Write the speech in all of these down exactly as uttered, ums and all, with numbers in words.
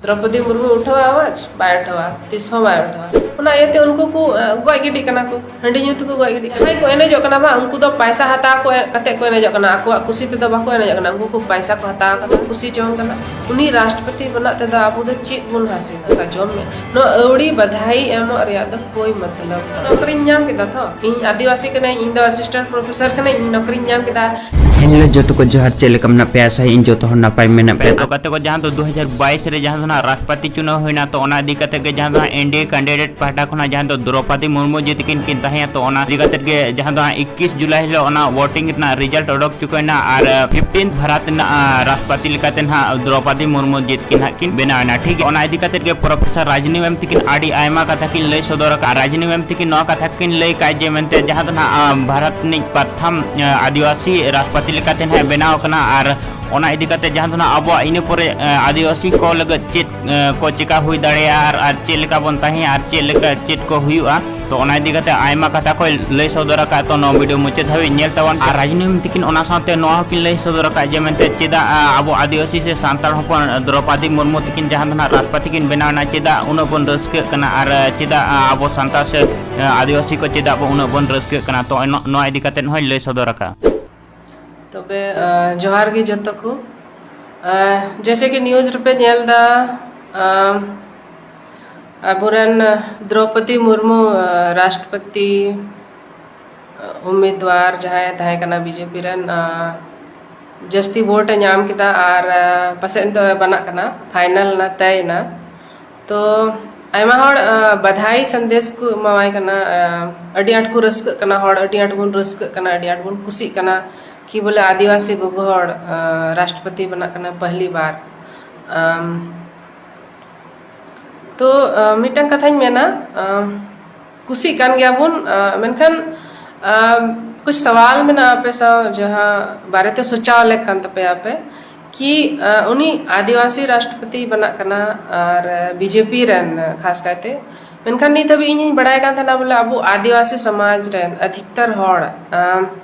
ᱫᱨᱚᱯᱚᱫᱤ ᱢᱩᱨᱢᱩ ᱩᱴᱷᱟᱹᱣᱟ ᱟᱣᱟᱡᱽ? ᱵᱟᱭ ᱩᱴᱷᱟᱹᱣᱟ, ᱛᱤᱥ ᱦᱚᱸ ᱵᱟᱭ ᱩᱴᱷᱟᱹᱣᱟ᱾ ᱚᱱᱟ ᱤᱭᱟᱹᱛᱮ ᱩᱱᱠᱩ ᱠᱚ ᱮ, ᱜᱚᱡ ᱜᱤᱰᱤᱜ ᱠᱟᱱᱟ ᱠᱚ, ᱦᱟᱺᱰᱤ ᱧᱩ ᱛᱮᱠᱚ ᱜᱚᱡ ᱜᱤᱰᱤᱜ ᱠᱟᱱᱟ᱾ ᱡᱟᱦᱟᱸᱭ ᱠᱚ ᱮᱱᱮᱡᱚᱜ ᱠᱟᱱᱟ ᱵᱟᱝ, ᱩᱱᱠᱩ ᱫᱚ ᱯᱟᱭᱥᱟ ᱦᱟᱛᱟᱣ ᱠᱚ ᱮ- ᱠᱟᱛᱮ ᱠᱚ ᱮᱱᱮᱡᱚᱜ ᱠᱟᱱᱟ, ᱟᱠᱚᱣᱟᱜ ᱠᱩᱥᱤ ᱛᱮᱫᱚ ᱵᱟᱠᱚ ᱮᱱᱮᱡᱚᱜ ᱠᱟᱱᱟ᱾ ᱩᱱᱠᱩ ᱠᱚ ᱯᱟᱭᱥᱟ ᱠᱚ ᱦᱟᱛᱟᱣ ᱠᱟᱱᱟ, ᱠᱩᱥᱤ ᱡᱚᱝ ᱠᱟᱱᱟ᱾ ᱩᱱᱤ ᱨᱟᱥᱴᱨᱚᱯᱚᱛᱤ ᱵᱮᱱᱟᱜ ᱛᱮᱫᱚ ᱟᱵᱚ ᱫᱚ ᱪᱮᱫ ᱵᱚᱱ ᱦᱟᱥᱤᱞ ᱫᱟ? ᱡᱚᱢ ᱢᱮ᱾ ᱱᱚᱣᱟ ᱟᱹᱣᱲᱤ ᱵᱟᱫᱷᱟᱭ ᱮᱢᱚᱜ ᱨᱮᱭᱟᱜ ᱫᱚ ᱠᱳᱭ ᱢᱚᱛᱞᱚᱵ᱾ ᱱᱚᱠᱨᱤᱧ ᱧᱟᱢ ᱠᱮᱫᱟ ᱛᱚ, ᱤᱧ ᱟᱹᱫᱤᱵᱟᱹᱥᱤ ᱠᱟᱹᱱᱟᱹᱧ, ᱤᱧ ᱫᱚ ᱟᱥᱤᱥᱴᱮᱱᱴ ᱯᱨᱚᱯᱷᱮᱥᱚᱨ ᱠᱟᱹᱱᱟᱹᱧ, ᱤᱧ ᱱᱚᱠᱨᱤᱧ ᱧᱟᱢ ᱠᱮᱫᱟ᱾ ᱮᱱᱦᱤᱞᱳᱜ ᱡᱚᱛᱚ ᱠᱚ ᱡᱚᱦᱟᱨ, ᱪᱮᱫ ᱞᱮᱠᱟ ᱢᱮᱱᱟᱜ ᱯᱮᱭᱟ? ᱟᱥᱟᱭᱟᱹᱧ ᱡᱚᱛᱚ ᱦᱚᱲ ᱱᱟᱯᱟᱭ ᱢᱮᱱᱟᱜ ᱯᱮᱭᱟ᱾ ᱛᱚ ᱜᱟᱛᱮ ᱠᱚ, ᱡᱟᱦᱟᱸ ᱫᱚ ᱫᱩ ᱦᱟᱡᱟᱨ ᱵᱟᱭᱤᱥ ᱨᱮ ᱡᱟᱦᱟᱸ ᱫᱚ ᱱᱟᱜ ᱨᱟᱥᱴᱨᱚᱯᱟᱛᱤ ᱪᱩᱱᱟᱹᱣ ᱦᱩᱭᱱᱟ, ᱛᱚ ᱚᱱᱟ ᱤᱫᱤ ᱠᱟᱛᱮ ᱜᱮ ᱡᱟᱦᱟᱸ ᱫᱚ ᱦᱟᱸᱜ ᱮᱱ ᱰᱤ ᱮ ᱠᱮᱱᱰᱤᱰᱮᱴ ᱯᱟᱦᱴᱟ ᱠᱷᱚᱱᱟᱜ ᱡᱟᱦᱟᱸ ᱫᱚ ᱫᱨᱚᱯᱟᱫᱤ ᱢᱩᱨᱢᱩ ᱡᱤ ᱛᱟᱹᱠᱤᱱ ᱠᱤᱱ ᱛᱟᱦᱮᱸᱭᱟ, ᱛᱚ ᱚᱱᱟ ᱤᱫᱤ ᱠᱟᱛᱮ ᱜᱮ ᱡᱟᱦᱟᱸ ᱫᱚ ᱦᱟᱸᱜ ᱤᱠᱠᱤᱥ ᱡᱩᱞᱟᱭ ᱦᱤᱞᱳᱜ ᱚᱱᱟ ᱵᱷᱳᱴᱤᱝ ᱨᱮᱱᱟᱜ ᱨᱮᱡᱟᱞᱴ ᱚᱰᱚᱠ ᱪᱩᱠᱟᱹᱭᱱᱟ ᱟᱨ ᱯᱷᱤᱯᱴᱤᱱ ᱵᱷᱟᱨᱟᱛ ᱨᱮᱱᱟᱜ ᱟᱸ, ᱨᱟᱥᱴᱨᱚᱯᱟᱛᱤ ᱞᱮᱠᱟᱛᱮ ᱱᱟᱦᱟᱜ ᱫᱨᱚᱯᱟᱫᱤ ᱢᱩᱨᱢᱩ ᱡᱤᱛ ᱠᱤᱱ ᱦᱟᱸᱜ ᱠᱤᱱ ᱵᱮᱱᱟᱣ ᱮᱱᱟ᱾ ᱴᱷᱤᱠ ᱜᱮᱭᱟ, ᱚᱱᱟ ᱤᱫᱤ ᱠᱟᱛᱮ ᱜᱮ ᱯᱨᱚᱯᱷᱮᱥᱚᱨ ᱨᱟᱡᱽᱱᱤ ᱢᱮᱢ ᱛᱟᱹᱠᱤᱱ ᱟᱹᱰᱤ ᱟᱭᱢᱟ ᱠᱟᱛᱷᱟ ᱠᱤᱱ ᱞᱟᱹᱭ ᱥᱚᱫᱚᱨ ᱟᱠᱟᱫᱼᱟ᱾ ᱨᱟᱡᱽᱱᱤ ᱢᱮᱢ ᱛᱟᱹᱠᱤᱱ ᱱᱚᱣᱟ ᱠᱟᱛᱷᱟ ᱠᱤᱱ ᱞᱟᱹᱭ ᱠᱟᱜᱼᱟ ᱡᱮ ᱢᱮᱱᱛᱮ ᱡᱟᱦᱟᱸ ᱫᱚ ᱱᱟᱦᱟᱜ ᱟᱸ, ᱵᱷᱟᱨᱚᱛ ᱨᱤᱱᱤᱡ ᱯᱨᱚᱛᱷᱚᱢ ᱟᱸ, ᱟᱹᱫᱤᱵᱟᱹᱥᱤ ᱨᱟᱥᱴᱨᱚᱯᱟᱛᱤ ᱞᱮᱠᱟᱛᱮ ᱱᱟᱦᱟᱜ ᱵᱮᱱᱟᱣ ᱟᱠᱟᱱᱟ ᱟᱨ ᱚᱱᱟ ᱤᱫᱤ ᱠᱟᱛᱮ ᱡᱟᱦᱟᱸ ᱫᱚ ᱱᱟᱦᱟᱜ ᱟᱵᱚᱣᱟᱜ ᱤᱱᱟᱹ ᱯᱚᱨᱮ ᱟᱸ, ᱟᱹᱫᱤᱵᱟᱹᱥᱤ ᱠᱚ ᱞᱟᱹᱜᱤᱫ ᱪᱮᱫ ᱮᱸ, ᱠᱚ ᱪᱮᱠᱟ ᱦᱩᱭ ᱫᱟᱲᱮᱭᱟᱜᱼᱟ ᱟᱨ, ᱟᱨ ᱪᱮᱫ ᱞᱮᱠᱟ ᱵᱚᱱ ᱛᱟᱦᱮᱸᱭᱟ ᱟᱨ ᱪᱮᱫ ᱞᱮᱠᱟ ᱪᱮᱫ ᱠᱚ ᱦᱩᱭᱩᱜᱼᱟ᱾ ᱛᱚ ᱚᱱᱟ ᱤᱫᱤ ᱠᱟᱛᱮ ᱟᱭᱢᱟ ᱠᱟᱛᱷᱟ ᱠᱚᱭ ᱞᱟᱹᱭ ᱥᱚᱫᱚᱨ ᱟᱠᱟᱫ᱾ ᱛᱚ ᱱᱚᱣᱟ ᱵᱷᱤᱰᱤᱭᱳ ᱢᱩᱪᱟᱹᱫ ᱫᱷᱟᱹᱵᱤᱡ ᱧᱮᱞ ᱛᱟᱵᱚᱱ᱾ ᱟᱨ ᱨᱟᱡᱽᱱᱤᱛᱤ ᱛᱤᱠᱤᱱ ᱚᱱᱟ ᱥᱟᱶᱛᱮ ᱱᱚᱣᱟ ᱦᱚᱸᱠᱤᱱ ᱞᱟᱹᱭ ᱥᱚᱫᱚᱨ ᱟᱠᱟᱫ ᱡᱮ ᱢᱮᱱᱛᱮ ᱪᱮᱫᱟᱜ, ᱟ, ᱟᱵᱚ ᱟᱹᱫᱤᱵᱟᱹᱥᱤ ᱥᱮ ᱥᱟᱱᱛᱟᱲ ᱦᱚᱯᱚᱱ ᱫᱨᱚᱯᱟᱫᱤ ᱢᱩᱨᱢᱩ ᱛᱤᱠᱤᱱ ᱡᱟᱦᱟᱸ ᱫᱚ ᱱᱟᱜ ᱨᱟᱥᱴᱨᱚᱯᱟᱛᱤ ᱠᱤᱱ ᱵᱮᱱᱟᱣ ᱮᱱᱟ, ᱪᱮᱫᱟᱜ ᱩᱱᱟᱹᱜ ᱵᱚᱱ ᱨᱟᱹᱥᱠᱟᱹᱜ ᱠᱟᱱᱟ ᱟᱨ, ᱟ, ᱪᱮᱫᱟᱜ, ᱟ, ᱟᱵᱚ ᱥᱟᱱᱛᱟᱲ ᱥᱮ, ᱟ, ᱟᱹᱫᱤᱵᱟᱹᱥᱤ ᱠᱚ ᱪᱮᱫᱟᱜ ᱵᱚ ᱩᱱᱟᱹᱜ ᱵᱚᱱ ᱨᱟᱹᱥᱠᱟᱹᱜ ᱠᱟᱱᱟ? ᱛᱚ ᱱᱚ-, ᱱᱚᱣᱟ ᱤᱫᱤ ᱠᱟᱛᱮ ᱦᱚᱸᱭ ᱞᱟᱹᱭ ᱥᱚᱫᱚᱨ ᱟᱠᱟᱫ᱾ ᱛᱚᱵᱮ, ᱟ, ᱡᱚᱦᱟᱨ ᱜᱮ ᱡᱚᱛᱚ ᱠᱚ᱾ ᱟ, ᱡᱮᱭᱥᱮ ᱠᱤ ᱱᱤᱭᱩᱡᱽ ᱨᱮᱯᱮ ᱧᱮᱞ ᱫᱟ, ᱟ, ᱟᱵᱚᱨᱮᱱ ᱫᱨᱚᱯᱚᱫᱤ ᱢᱩᱨᱢᱩ, ᱟ, ᱨᱟᱥᱴᱨᱚᱯᱚᱛᱤ, ᱟ, ᱩᱢᱤᱫᱣᱟᱨ ᱡᱟᱦᱟᱸᱭ ᱛᱟᱦᱮᱸ ᱠᱟᱱᱟ ᱵᱤᱡᱮᱯᱤ ᱨᱮᱱ, ᱟ, ᱡᱟᱹᱥᱛᱤ ᱵᱷᱳᱴ ᱮ ᱧᱟᱢ ᱠᱮᱫᱟ ᱟᱨ, ᱟ, ᱯᱟᱥᱮᱡ ᱫᱚ ᱵᱟᱱᱟᱜ ᱠᱟᱱᱟ, ᱯᱷᱟᱭᱱᱟᱞ ᱮᱱᱟ, ᱛᱟᱭ ᱮᱱᱟ᱾ ᱛᱚ ᱟᱭᱢᱟ ᱦᱚᱲ, ᱟ, ᱵᱟᱫᱷᱟᱭ ᱥᱟᱸᱫᱮᱥ ᱠᱚ ᱮᱢᱟᱣᱟᱭ ᱠᱟᱱᱟ, ᱟ, ᱟᱹᱰᱤ ᱟᱸᱴ ᱠᱚ ᱨᱟᱹᱥᱠᱟᱹᱜ ᱠᱟᱱᱟ ᱦᱚᱲ, ᱟᱹᱰᱤ ᱟᱸᱴ ᱵᱚᱱ ᱨᱟᱹᱥᱠᱟᱹᱜ ᱠᱟᱱᱟ, ᱟᱹᱰᱤ ᱟᱸᱴ ᱵᱚᱱ ᱠᱩᱥᱤᱜ ᱠᱟᱱᱟ ᱠᱤ ᱵᱚᱞᱮ ᱟᱹᱫᱤᱵᱟᱹᱥᱤ ᱜᱚᱜᱚ ᱦᱚᱲ, ᱟ, ᱨᱟᱥᱴᱨᱚᱯᱚᱛᱤ ᱵᱮᱱᱟᱜ ᱠᱟᱱᱟ ᱯᱟᱦᱞᱤ ᱵᱟᱨ᱾ ᱟᱢ, ᱛᱚ, ᱟ, ᱢᱤᱫᱴᱟᱝ ᱠᱟᱛᱷᱟᱧ ᱢᱮᱱᱟ, ᱟ, ᱠᱩᱥᱤᱜ ᱠᱟᱱ ᱜᱮᱭᱟ ᱵᱚᱱ, ᱟ, ᱢᱮᱱᱠᱷᱟᱱ, ᱟ, ᱠᱩᱪ ᱥᱟᱣᱟᱞ ᱢᱮᱱᱟᱜᱼᱟ ᱟᱯᱮ ᱥᱟᱶ, ᱡᱟᱦᱟᱸ ᱵᱟᱨᱮᱛᱮ ᱥᱚᱪᱟᱣ ᱞᱮᱠ ᱠᱟᱱ ᱛᱟᱯᱮᱭᱟ ᱟᱯᱮ, ᱠᱤ, ᱟ, ᱩᱱᱤ ᱟᱹᱫᱤᱵᱟᱹᱥᱤ ᱨᱟᱥᱴᱨᱚᱯᱚᱛᱤ ᱵᱮᱱᱟᱜ ᱠᱟᱱᱟ ᱟᱨ ᱵᱤᱡᱮᱯᱤ ᱨᱮᱱ ᱠᱷᱟᱥ ᱠᱟᱭᱛᱮ᱾ ᱢᱮᱱᱠᱷᱟᱱ ᱱᱤᱛ ᱦᱟᱹᱵᱤᱡ ᱤᱧᱤᱧ ᱵᱟᱲᱟᱭ ᱠᱟᱱ ᱛᱟᱦᱮᱱᱟ ᱵᱚᱞᱮ ᱟᱵᱚ ᱟᱹᱫᱤᱵᱟᱹᱥᱤ ᱥᱚᱢᱟᱡᱽ ᱨᱮᱱ ᱚᱫᱷᱤᱠᱛᱟᱨ ᱦᱚᱲ, ᱟ,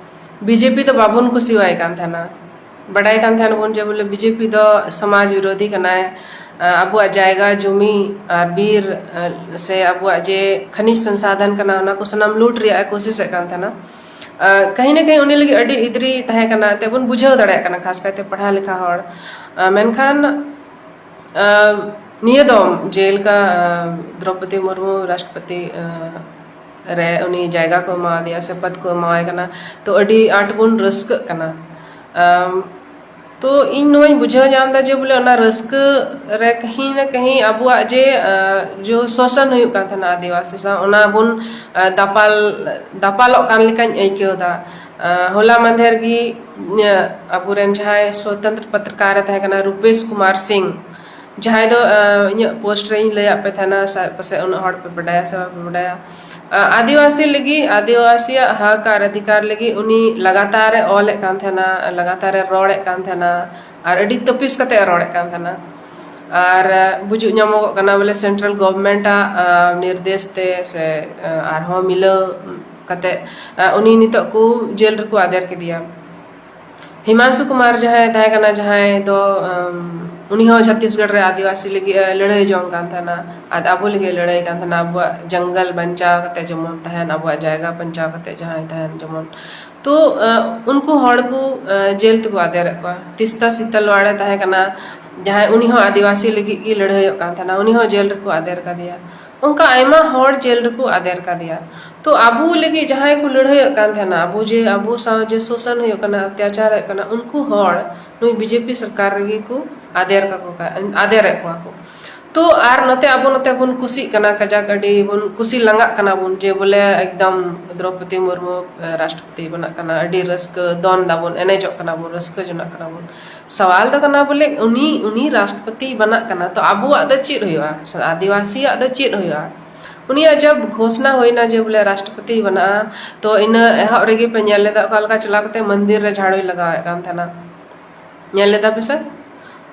ᱵᱤᱡᱮᱯᱤ ᱫᱚ ᱵᱟᱵᱚᱱ ᱠᱩᱥᱤᱣᱟᱭ ᱠᱟᱱ ᱛᱟᱦᱮᱱᱟ᱾ ᱵᱟᱰᱟᱭ ᱠᱟᱱ ᱛᱟᱦᱮᱱ ᱵᱚᱱ ᱡᱮ ᱵᱚᱞᱮ ᱵᱤᱡᱮᱯᱤ ᱫᱚ ᱥᱚᱢᱟᱡᱽ ᱵᱤᱨᱳᱫᱷᱤ ᱠᱟᱱᱟᱭ, ᱟᱵᱚᱣᱟᱜ ᱡᱟᱭᱜᱟ ᱡᱩᱢᱤ ᱟᱨ ᱵᱤᱨ, ᱟᱨ ᱥᱮ ᱟᱵᱚᱣᱟᱜ ᱡᱮ ᱠᱷᱟᱱᱤᱡᱽ ᱥᱚᱝᱥᱟᱫᱷᱚᱱ ᱠᱟᱱᱟ, ᱚᱱᱟ ᱠᱚ ᱥᱟᱱᱟᱢ ᱞᱩᱴ ᱨᱮᱭᱟᱜ ᱮ ᱠᱳᱥᱤᱥᱮᱫ ᱠᱟᱱ ᱛᱟᱦᱮᱱᱟ᱾ ᱟᱨ ᱠᱟᱹᱦᱤ ᱱᱟ ᱠᱟᱹᱦᱤ ᱩᱱᱤ ᱞᱟᱹᱜᱤᱫ ᱟᱹᱰᱤ ᱤᱫᱽᱨᱤ ᱛᱟᱦᱮᱸ ᱠᱟᱱᱟ, ᱮᱱᱛᱮᱫ ᱵᱚᱱ ᱵᱩᱡᱷᱟᱹᱣ ᱫᱟᱲᱮᱭᱟᱜ ᱠᱟᱱᱟ, ᱠᱷᱟᱥ ᱠᱟᱭᱛᱮ ᱯᱟᱲᱦᱟᱣ ᱞᱮᱠᱷᱟ ᱦᱚᱲ᱾ ᱟᱨ ᱢᱮᱱᱠᱷᱟᱱ ᱟᱨ ᱱᱤᱭᱟᱹ ᱫᱚᱢ ᱡᱮᱞᱮᱠᱟ ᱟᱨ ᱫᱨᱚᱯᱚᱫᱤ ᱢᱩᱨᱢᱩ ᱨᱟᱥᱴᱨᱚᱯᱚᱛᱤ ᱟᱨ ᱨᱮ ᱩᱱᱤ ᱡᱟᱭᱜᱟ ᱠᱚ ᱮᱢᱟᱣᱟᱫᱮᱭᱟ ᱥᱮ ᱯᱚᱫᱽ ᱠᱚ ᱮᱢᱟᱣᱟᱭ ᱠᱟᱱᱟ, ᱛᱚ ᱟᱹᱰᱤ ᱟᱸᱴ ᱵᱚᱱ ᱨᱟᱹᱥᱠᱟᱹᱜ ᱠᱟᱱᱟ᱾ ᱟᱢ, ᱛᱚ ᱤᱧ ᱱᱚᱣᱟᱧ ᱵᱩᱡᱷᱟᱹᱣ ᱧᱟᱢ ᱮᱫᱟ ᱡᱮ ᱵᱚᱞᱮ ᱚᱱᱟ ᱨᱟᱹᱥᱠᱟᱹ ᱨᱮ ᱠᱟᱹᱦᱤ ᱱᱟ ᱠᱟᱹᱦᱤ ᱟᱵᱚᱣᱟᱜ ᱡᱮ, ᱟᱸ, ᱡᱚ ᱥᱳᱥᱚᱱ ᱦᱩᱭᱩᱜ ᱠᱟᱱ ᱛᱟᱦᱮᱱᱟ ᱟᱹᱫᱤᱵᱟᱹᱥᱤ ᱥᱟᱶ, ᱚᱱᱟ ᱵᱚᱱ, ᱟᱸ, ᱫᱟᱯᱟᱞ, ᱫᱟᱯᱟᱞᱚᱜ ᱠᱟᱱ ᱞᱮᱠᱟᱧ ᱟᱹᱭᱠᱟᱹᱣ ᱮᱫᱟ᱾ ᱟᱸ, ᱦᱚᱞᱟ ᱢᱟᱫᱷᱮᱨ ᱜᱮ, ᱤᱭᱟᱹ, ᱟᱵᱚᱨᱮᱱ ᱡᱟᱦᱟᱸᱭ ᱥᱚᱛᱚᱱᱛᱨᱚ ᱯᱚᱛᱨᱚᱠᱟᱨ ᱮ ᱛᱟᱦᱮᱸ ᱠᱟᱱᱟ ᱨᱩᱯᱮᱥ ᱠᱩᱢᱟᱨ ᱥᱤᱝ, ᱡᱟᱦᱟᱸᱭ ᱫᱚ, ᱟᱸ, ᱤᱧᱟᱹᱜ ᱯᱳᱥᱴ ᱨᱮᱧ ᱞᱟᱹᱭᱟᱫ ᱯᱮ ᱛᱟᱦᱮᱱᱟ, ᱥᱟ-, ᱯᱟᱥᱮᱡ ᱩᱱᱟᱹᱜ ᱦᱚᱲ ᱯᱮ ᱵᱟᱰᱟᱭᱟ ᱥᱮ ᱵᱟᱯᱮ ᱵᱟᱰᱟᱭᱟ᱾ ᱟᱸ, ᱟᱹᱫᱤᱵᱟᱹᱥᱤ ᱞᱟᱹᱜᱤᱫ, ᱟᱹᱫᱤᱵᱟᱹᱥᱤᱭᱟᱜ ᱦᱚᱠ ᱟᱨ ᱚᱫᱷᱤᱠᱟᱨ ᱞᱟᱹᱜᱤᱫ ᱩᱱᱤ ᱞᱟᱜᱟᱛᱟᱨ ᱮ ᱚᱞᱮᱫ ᱠᱟᱱ ᱛᱟᱦᱮᱱᱟ, ᱞᱟᱜᱟᱛᱟᱨ ᱮ ᱨᱚᱲᱮᱫ ᱠᱟᱱ ᱛᱟᱦᱮᱱᱟ, ᱟᱨ ᱟᱹᱰᱤ ᱛᱟᱹᱯᱤᱥ ᱠᱟᱛᱮ ᱮ ᱨᱚᱲᱮᱫ ᱠᱟᱱ ᱛᱟᱦᱮᱱᱟ᱾ ᱟᱨ, ᱟᱸ, ᱵᱩᱡᱩᱜ ᱧᱟᱢᱚᱜᱚᱜ ᱠᱟᱱᱟ ᱵᱚᱞᱮ ᱥᱮᱱᱴᱨᱟᱞ ᱜᱚᱵᱷᱢᱮᱱᱴ ᱟᱜ, ᱟᱸ, ᱱᱤᱨᱫᱮᱥ ᱛᱮ ᱥᱮ, ᱟᱸ, ᱟᱨᱦᱚᱸ ᱢᱤᱞᱟᱹᱣ ᱠᱟᱛᱮ, ᱟᱸ, ᱩᱱᱤ ᱱᱤᱛᱚᱜ ᱠᱚ ᱡᱮᱞ ᱨᱮᱠᱚ ᱟᱫᱮᱨ ᱠᱮᱫᱮᱭᱟ᱾ ᱦᱤᱢᱟᱝᱥᱩ ᱠᱩᱢᱟᱨ ᱡᱟᱦᱟᱸᱭ ᱛᱟᱦᱮᱸ ᱠᱟᱱᱟ, ᱡᱟᱦᱟᱸᱭ ᱫᱚ, ᱟᱢ, ᱩᱱᱤ ᱦᱚᱸ ᱪᱷᱟᱛᱤᱥᱜᱚᱲ ᱨᱮ ᱟᱹᱫᱤᱵᱟᱹᱥᱤ ᱞᱟᱹᱜᱤᱫ ᱮ ᱞᱟᱹᱲᱦᱟᱹᱭ ᱡᱚᱝ ᱠᱟᱱ ᱛᱟᱦᱮᱱᱟ, ᱟᱨ ᱟᱵᱚ ᱞᱟᱹᱜᱤᱫ ᱮ ᱞᱟᱹᱲᱦᱟᱹᱭ ᱠᱟᱱ ᱛᱟᱦᱮᱱᱟ, ᱟᱵᱚᱣᱟᱜ ᱡᱚᱝᱜᱚᱞ ᱵᱟᱧᱪᱟᱣ ᱠᱟᱛᱮ ᱡᱮᱢᱚᱱ ᱛᱟᱦᱮᱱ, ᱟᱵᱚᱣᱟᱜ ᱡᱟᱭᱜᱟ ᱵᱟᱧᱪᱟᱣ ᱠᱟᱛᱮ ᱡᱟᱦᱟᱸᱭ ᱛᱟᱦᱮᱱ ᱡᱮᱢᱚᱱ᱾ ᱛᱚ, ᱟᱸ, ᱩᱱᱠᱩ ᱦᱚᱲ ᱠᱚ, ᱟᱸ, ᱡᱮᱞ ᱛᱮᱠᱚ ᱟᱫᱮᱨᱮᱫ ᱠᱚᱣᱟ᱾ ᱛᱤᱥᱛᱟ ᱥᱤᱛᱟᱞᱣᱟᱲ ᱮ ᱛᱟᱦᱮᱸ ᱠᱟᱱᱟ, ᱡᱟᱦᱟᱸᱭ, ᱩᱱᱤ ᱦᱚᱸ ᱟᱹᱫᱤᱵᱟᱹᱥᱤ ᱞᱟᱹᱜᱤᱫ ᱜᱮ ᱞᱟᱹᱲᱦᱟᱹᱭᱚᱜ ᱠᱟᱱ ᱛᱟᱦᱮᱱᱟ, ᱩᱱᱤ ᱦᱚᱸ ᱡᱮᱞ ᱨᱮᱠᱚ ᱟᱫᱮᱨ ᱠᱟᱫᱮᱭᱟ᱾ ᱚᱱᱠᱟ ᱟᱭᱢᱟ ᱦᱚᱲ ᱡᱮᱞ ᱨᱮᱠᱚ ᱟᱫᱮᱨ ᱠᱟᱫᱮᱭᱟ᱾ ᱛᱚ ᱟᱵᱚ ᱞᱟᱹᱜᱤᱫ ᱡᱟᱦᱟᱸᱭ ᱠᱚ ᱞᱟᱹᱲᱦᱟᱹᱭᱚᱜ ᱠᱟᱱ ᱛᱟᱦᱮᱱᱟ, ᱟᱵᱚ ᱡᱮ, ᱟᱵᱚ ᱥᱟᱶ ᱡᱮ ᱥᱳᱥᱚᱱ ᱦᱩᱭᱩᱜ ᱠᱟᱱᱟ, ᱚᱛᱛᱟᱪᱟᱨ ᱦᱩᱭᱩᱜ ᱠᱟᱱᱟ, ᱩᱱᱠᱩ ᱦᱚᱲ ᱱᱩᱭ ᱵᱤᱡᱮᱯᱤ ᱥᱚᱨᱠᱟᱨ ᱨᱮᱜᱮ ᱠᱚ ᱟᱫᱮᱨ ᱠᱟᱠᱚ ᱠᱟ-, ᱟᱫᱮᱨᱮᱫ ᱠᱚᱣᱟ ᱠᱚ᱾ ᱛᱚ ᱟᱨ ᱱᱚᱛᱮ ᱟᱵᱚ ᱱᱚᱛᱮ ᱵᱚᱱ ᱠᱩᱥᱤᱜ ᱠᱟᱱᱟ, ᱠᱟᱡᱟᱠ ᱟᱹᱰᱤ ᱵᱚᱱ ᱠᱩᱥᱤ ᱞᱟᱸᱜᱟᱜ ᱠᱟᱱᱟ ᱵᱚᱱ ᱡᱮ ᱵᱚᱞᱮ ᱮᱠᱫᱚᱢ ᱫᱨᱚᱯᱚᱫᱤ ᱢᱩᱨᱢᱩ, ᱟᱸ, ᱨᱟᱥᱴᱨᱚᱯᱚᱛᱤ ᱵᱮᱱᱟᱜ ᱠᱟᱱᱟ, ᱟᱹᱰᱤ ᱨᱟᱹᱥᱠᱟᱹ, ᱫᱚᱱ ᱫᱟᱵᱚᱱ, ᱮᱱᱮᱡᱚᱜ ᱠᱟᱱᱟ ᱵᱚᱱ, ᱨᱟᱹᱥᱠᱟᱹ ᱡᱚᱱᱟᱜ ᱠᱟᱱᱟ ᱵᱚᱱ᱾ ᱥᱟᱣᱟᱞ ᱫᱚ ᱠᱟᱱᱟ ᱵᱚᱞᱮ ᱩᱱᱤ, ᱩᱱᱤ ᱨᱟᱥᱴᱨᱚᱯᱚᱛᱤ ᱵᱮᱱᱟᱜ ᱠᱟᱱᱟ, ᱛᱚ ᱟᱵᱚᱣᱟᱜ ᱫᱚ ᱪᱮᱫ ᱦᱩᱭᱩᱜᱼᱟ? ᱟᱹᱫᱤᱵᱟᱹᱥᱤᱭᱟᱜ ᱫᱚ ᱪᱮᱫ ᱦᱩᱭᱩᱜᱼᱟ? ᱩᱱᱤᱭᱟᱜ ᱡᱟᱵ ᱜᱷᱳᱥᱱᱟ ᱦᱩᱭᱱᱟ ᱡᱮ ᱵᱚᱞᱮ ᱨᱟᱥᱴᱨᱚᱯᱚᱛᱤ ᱵᱮᱱᱟᱜᱼᱟ, ᱛᱚ ᱤᱱᱟᱹ ᱮᱦᱚᱵ ᱨᱮᱜᱮ ᱯᱮ ᱧᱮᱞ ᱞᱮᱫᱟ ᱚᱠᱟ ᱞᱮᱠᱟ ᱪᱟᱞᱟᱣ ᱠᱟᱛᱮ ᱢᱚᱱᱫᱤᱨ ᱨᱮ ᱡᱷᱟᱲᱩᱭ ᱞᱟᱜᱟᱣᱮᱫ ᱠᱟᱱ ᱛᱟᱦᱮᱱᱟ᱾ ᱧᱮᱞ ᱞᱮᱫᱟ ᱯᱮ ᱥᱮ?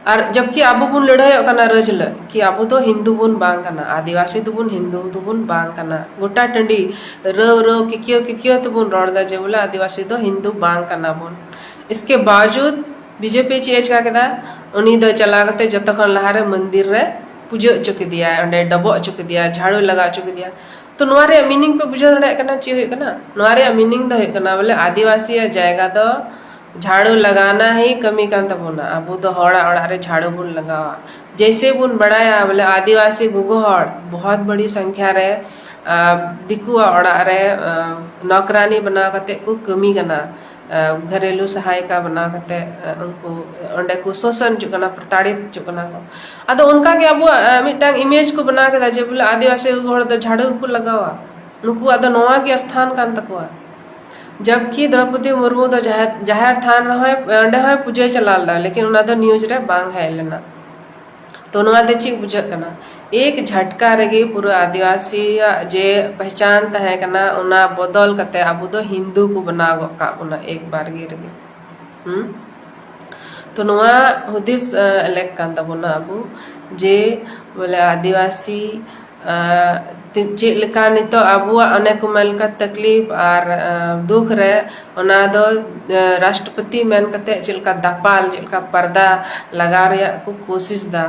ᱟᱨ ᱡᱟᱵᱠᱤ ᱟᱵᱚ ᱵᱚᱱ ᱞᱟᱹᱲᱦᱟᱹᱭᱚᱜ ᱠᱟᱱᱟ ᱨᱟᱹᱡᱽ ᱞᱟᱹᱜ, ᱠᱤ ᱟᱵᱚ ᱫᱚ ᱦᱤᱱᱫᱩ ᱵᱚᱱ ᱵᱟᱝ ᱠᱟᱱᱟ, ᱟᱹᱫᱤᱵᱟᱹᱥᱤ ᱫᱚᱵᱚᱱ ᱦᱤᱱᱫᱩ ᱫᱚᱵᱚᱱ ᱵᱟᱝ ᱠᱟᱱᱟ, ᱜᱚᱴᱟ ᱴᱟᱺᱰᱤ ᱨᱟᱹᱣ ᱨᱟᱹᱣ ᱠᱤᱠᱤᱭᱟᱹ ᱠᱤᱠᱤᱭᱟᱹ ᱛᱮᱵᱚᱱ ᱨᱚᱲ ᱮᱫᱟ ᱡᱮ ᱵᱚᱞᱮ ᱟᱹᱫᱤᱵᱟᱹᱥᱤ ᱫᱚ ᱦᱤᱱᱫᱩ ᱵᱟᱝ ᱠᱟᱱᱟ ᱵᱚᱱ᱾ ᱤᱥᱠᱮ ᱵᱟᱣᱡᱩᱫ ᱵᱤᱡᱮᱯᱤ ᱪᱮᱫ ᱮ ᱪᱤᱠᱟ ᱠᱮᱫᱟ? ᱩᱱᱤ ᱫᱚ ᱪᱟᱞᱟᱣ ᱠᱟᱛᱮ ᱡᱚᱛᱚ ᱠᱷᱚᱱ ᱞᱟᱦᱟᱨᱮ ᱢᱚᱱᱫᱤᱨ ᱨᱮ ᱯᱩᱡᱟᱹ ᱦᱚᱪᱚ ᱠᱮᱫᱮᱭᱟᱭ, ᱚᱸᱰᱮ ᱰᱚᱵᱚᱜ ᱦᱚᱪᱚ ᱠᱮᱫᱮᱭᱟ, ᱡᱷᱟᱲᱩ ᱞᱟᱜᱟᱣ ᱦᱚᱪᱚ ᱠᱮᱫᱮᱭᱟ᱾ ᱛᱚ ᱱᱚᱣᱟ ᱨᱮᱭᱟᱜ ᱢᱤᱱᱤᱝ ᱯᱮ ᱵᱩᱡᱷᱟᱹᱣ ᱫᱟᱲᱮᱭᱟᱜ ᱠᱟᱱᱟ? ᱪᱮᱫ ᱦᱩᱭᱩᱜ ᱠᱟᱱᱟ? ᱱᱚᱣᱟ ᱨᱮᱭᱟᱜ ᱢᱤᱱᱤᱝ ᱫᱚ ᱦᱩᱭᱩᱜ ᱠᱟᱱᱟ ᱵᱚᱞᱮ ᱟᱹᱫᱤᱵᱟᱹᱥᱤᱭᱟᱜ ᱡᱟᱭᱜᱟ ᱫᱚ ᱡᱷᱟᱲᱩ ᱞᱟᱜᱟᱣᱱᱟ ᱦᱤ ᱠᱟᱹᱢᱤ ᱠᱟᱱ ᱛᱟᱵᱚᱱᱟ᱾ ᱟᱵᱚ ᱫᱚ ᱦᱚᱲᱟᱜ ᱚᱲᱟᱜ ᱨᱮ ᱡᱷᱟᱲᱩ ᱵᱚᱱ ᱞᱟᱜᱟᱣᱟ᱾ ᱡᱮᱭᱥᱮ ᱵᱚᱱ ᱵᱟᱲᱟᱭᱟ ᱵᱚᱞᱮ ᱟᱹᱫᱤᱵᱟᱹᱥᱤ ᱜᱚᱜᱚ ᱦᱚᱲ ᱵᱚᱦᱚᱛ ᱵᱟᱹᱲᱤ ᱥᱚᱝᱠᱷᱭᱟ ᱨᱮ ᱫᱤᱠᱩᱣᱟᱜ ᱚᱲᱟᱜ ᱨᱮ ᱱᱚᱠᱨᱟᱱᱤ ᱵᱮᱱᱟᱣ ᱠᱟᱛᱮ ᱠᱚ ᱠᱟᱹᱢᱤ ᱠᱟᱱᱟ᱾ ᱜᱷᱟᱨᱮᱞᱩ ᱥᱟᱦᱟᱭᱤᱠᱟ ᱵᱮᱱᱟᱣ ᱠᱟᱛᱮ ᱩᱱᱠᱩ ᱚᱸᱰᱮ ᱠᱚ ᱥᱳᱥᱚᱱ ᱦᱚᱪᱚᱜ ᱠᱟᱱᱟ, ᱯᱨᱚᱛᱟᱲᱤᱛ ᱦᱚᱪᱚᱜ ᱠᱟᱱᱟ ᱠᱚ᱾ ᱟᱫᱚ ᱚᱱᱠᱟ ᱜᱮ ᱟᱵᱚᱣᱟᱜ ᱢᱤᱫᱴᱟᱝ ᱤᱢᱮᱡᱽ ᱠᱚ ᱵᱮᱱᱟᱣ ᱠᱮᱫᱟ ᱡᱮ ᱵᱚᱞᱮ ᱟᱹᱫᱤᱵᱟᱹᱥᱤ ᱜᱚᱜᱚ ᱦᱚᱲ ᱫᱚ ᱡᱷᱟᱲᱩ ᱜᱮᱠᱚ ᱞᱟᱜᱟᱣᱟ, ᱱᱩᱠᱩᱣᱟᱜ ᱫᱚ ᱱᱚᱣᱟ ᱜᱮ ᱥᱛᱷᱟᱱ ᱠᱟᱱ ᱛᱟᱠᱚᱣᱟ᱾ ᱡᱚᱵᱠᱤ ᱫᱨᱚᱯᱚᱫᱤ ᱢᱩᱨᱢᱩ ᱫᱚ ᱡᱟᱦᱮᱨ ᱡᱟᱦᱮᱨ ᱛᱷᱟᱱ ᱨᱮᱦᱚᱸᱭ ᱚᱸᱰᱮ ᱦᱚᱸᱭ ᱯᱩᱡᱟᱹᱭ ᱪᱟᱞᱟᱣ ᱞᱮᱫᱟ, ᱞᱮᱠᱤᱱ ᱚᱱᱟ ᱫᱚ ᱱᱤᱭᱩᱡᱽ ᱨᱮ ᱵᱟᱝ ᱦᱮᱡ ᱞᱮᱱᱟ᱾ ᱛᱚ ᱱᱚᱣᱟ ᱛᱮ ᱪᱮᱫ ᱵᱩᱡᱷᱟᱹᱜ ᱠᱟᱱᱟ? ᱮᱠ ᱡᱷᱟᱴᱠᱟ ᱨᱮᱜᱮ ᱯᱩᱨᱟᱹ ᱟᱹᱫᱤᱵᱟᱹᱥᱤᱭᱟᱜ ᱡᱮ ᱯᱮᱦᱪᱟᱱ ᱛᱟᱦᱮᱸ ᱠᱟᱱᱟ, ᱚᱱᱟ ᱵᱚᱫᱚᱞ ᱠᱟᱛᱮ ᱟᱵᱚ ᱫᱚ ᱦᱤᱱᱫᱩ ᱠᱚ ᱵᱮᱱᱟᱣ ᱜᱚᱫ ᱠᱟᱜ ᱵᱚᱱᱟ ᱮᱠ ᱵᱟᱨ ᱜᱮ ᱨᱮᱜᱮ᱾ ᱦᱩᱸ? ᱛᱚ ᱱᱚᱣᱟ ᱦᱩᱫᱤᱥ ᱞᱮᱠ ᱠᱟᱱ ᱛᱟᱵᱚᱱᱟ ᱟᱵᱚ, ᱡᱮ ᱵᱚᱞᱮ ᱟᱹᱫᱤᱵᱟᱹᱥᱤ ᱪᱮᱫ ᱞᱮᱠᱟ ᱱᱤᱛᱚᱜ ᱟᱵᱚᱣᱟᱜ ᱚᱱᱮ ᱠᱚ ᱢᱮᱱ ᱞᱮᱠᱟ ᱛᱟᱠᱞᱤᱯ ᱟᱨ ᱫᱩᱠ ᱨᱮ, ᱚᱱᱟ ᱫᱚ ᱨᱟᱥᱴᱨᱚᱯᱚᱛᱤ ᱢᱮᱱ ᱠᱟᱛᱮ ᱪᱮᱫ ᱞᱮᱠᱟ ᱫᱟᱯᱟᱞ, ᱪᱮᱫ ᱞᱮᱠᱟ ᱯᱟᱨᱫᱟ ᱞᱟᱜᱟᱣ ᱨᱮᱭᱟᱜ ᱠᱚ ᱠᱳᱥᱤᱥ ᱫᱟ᱾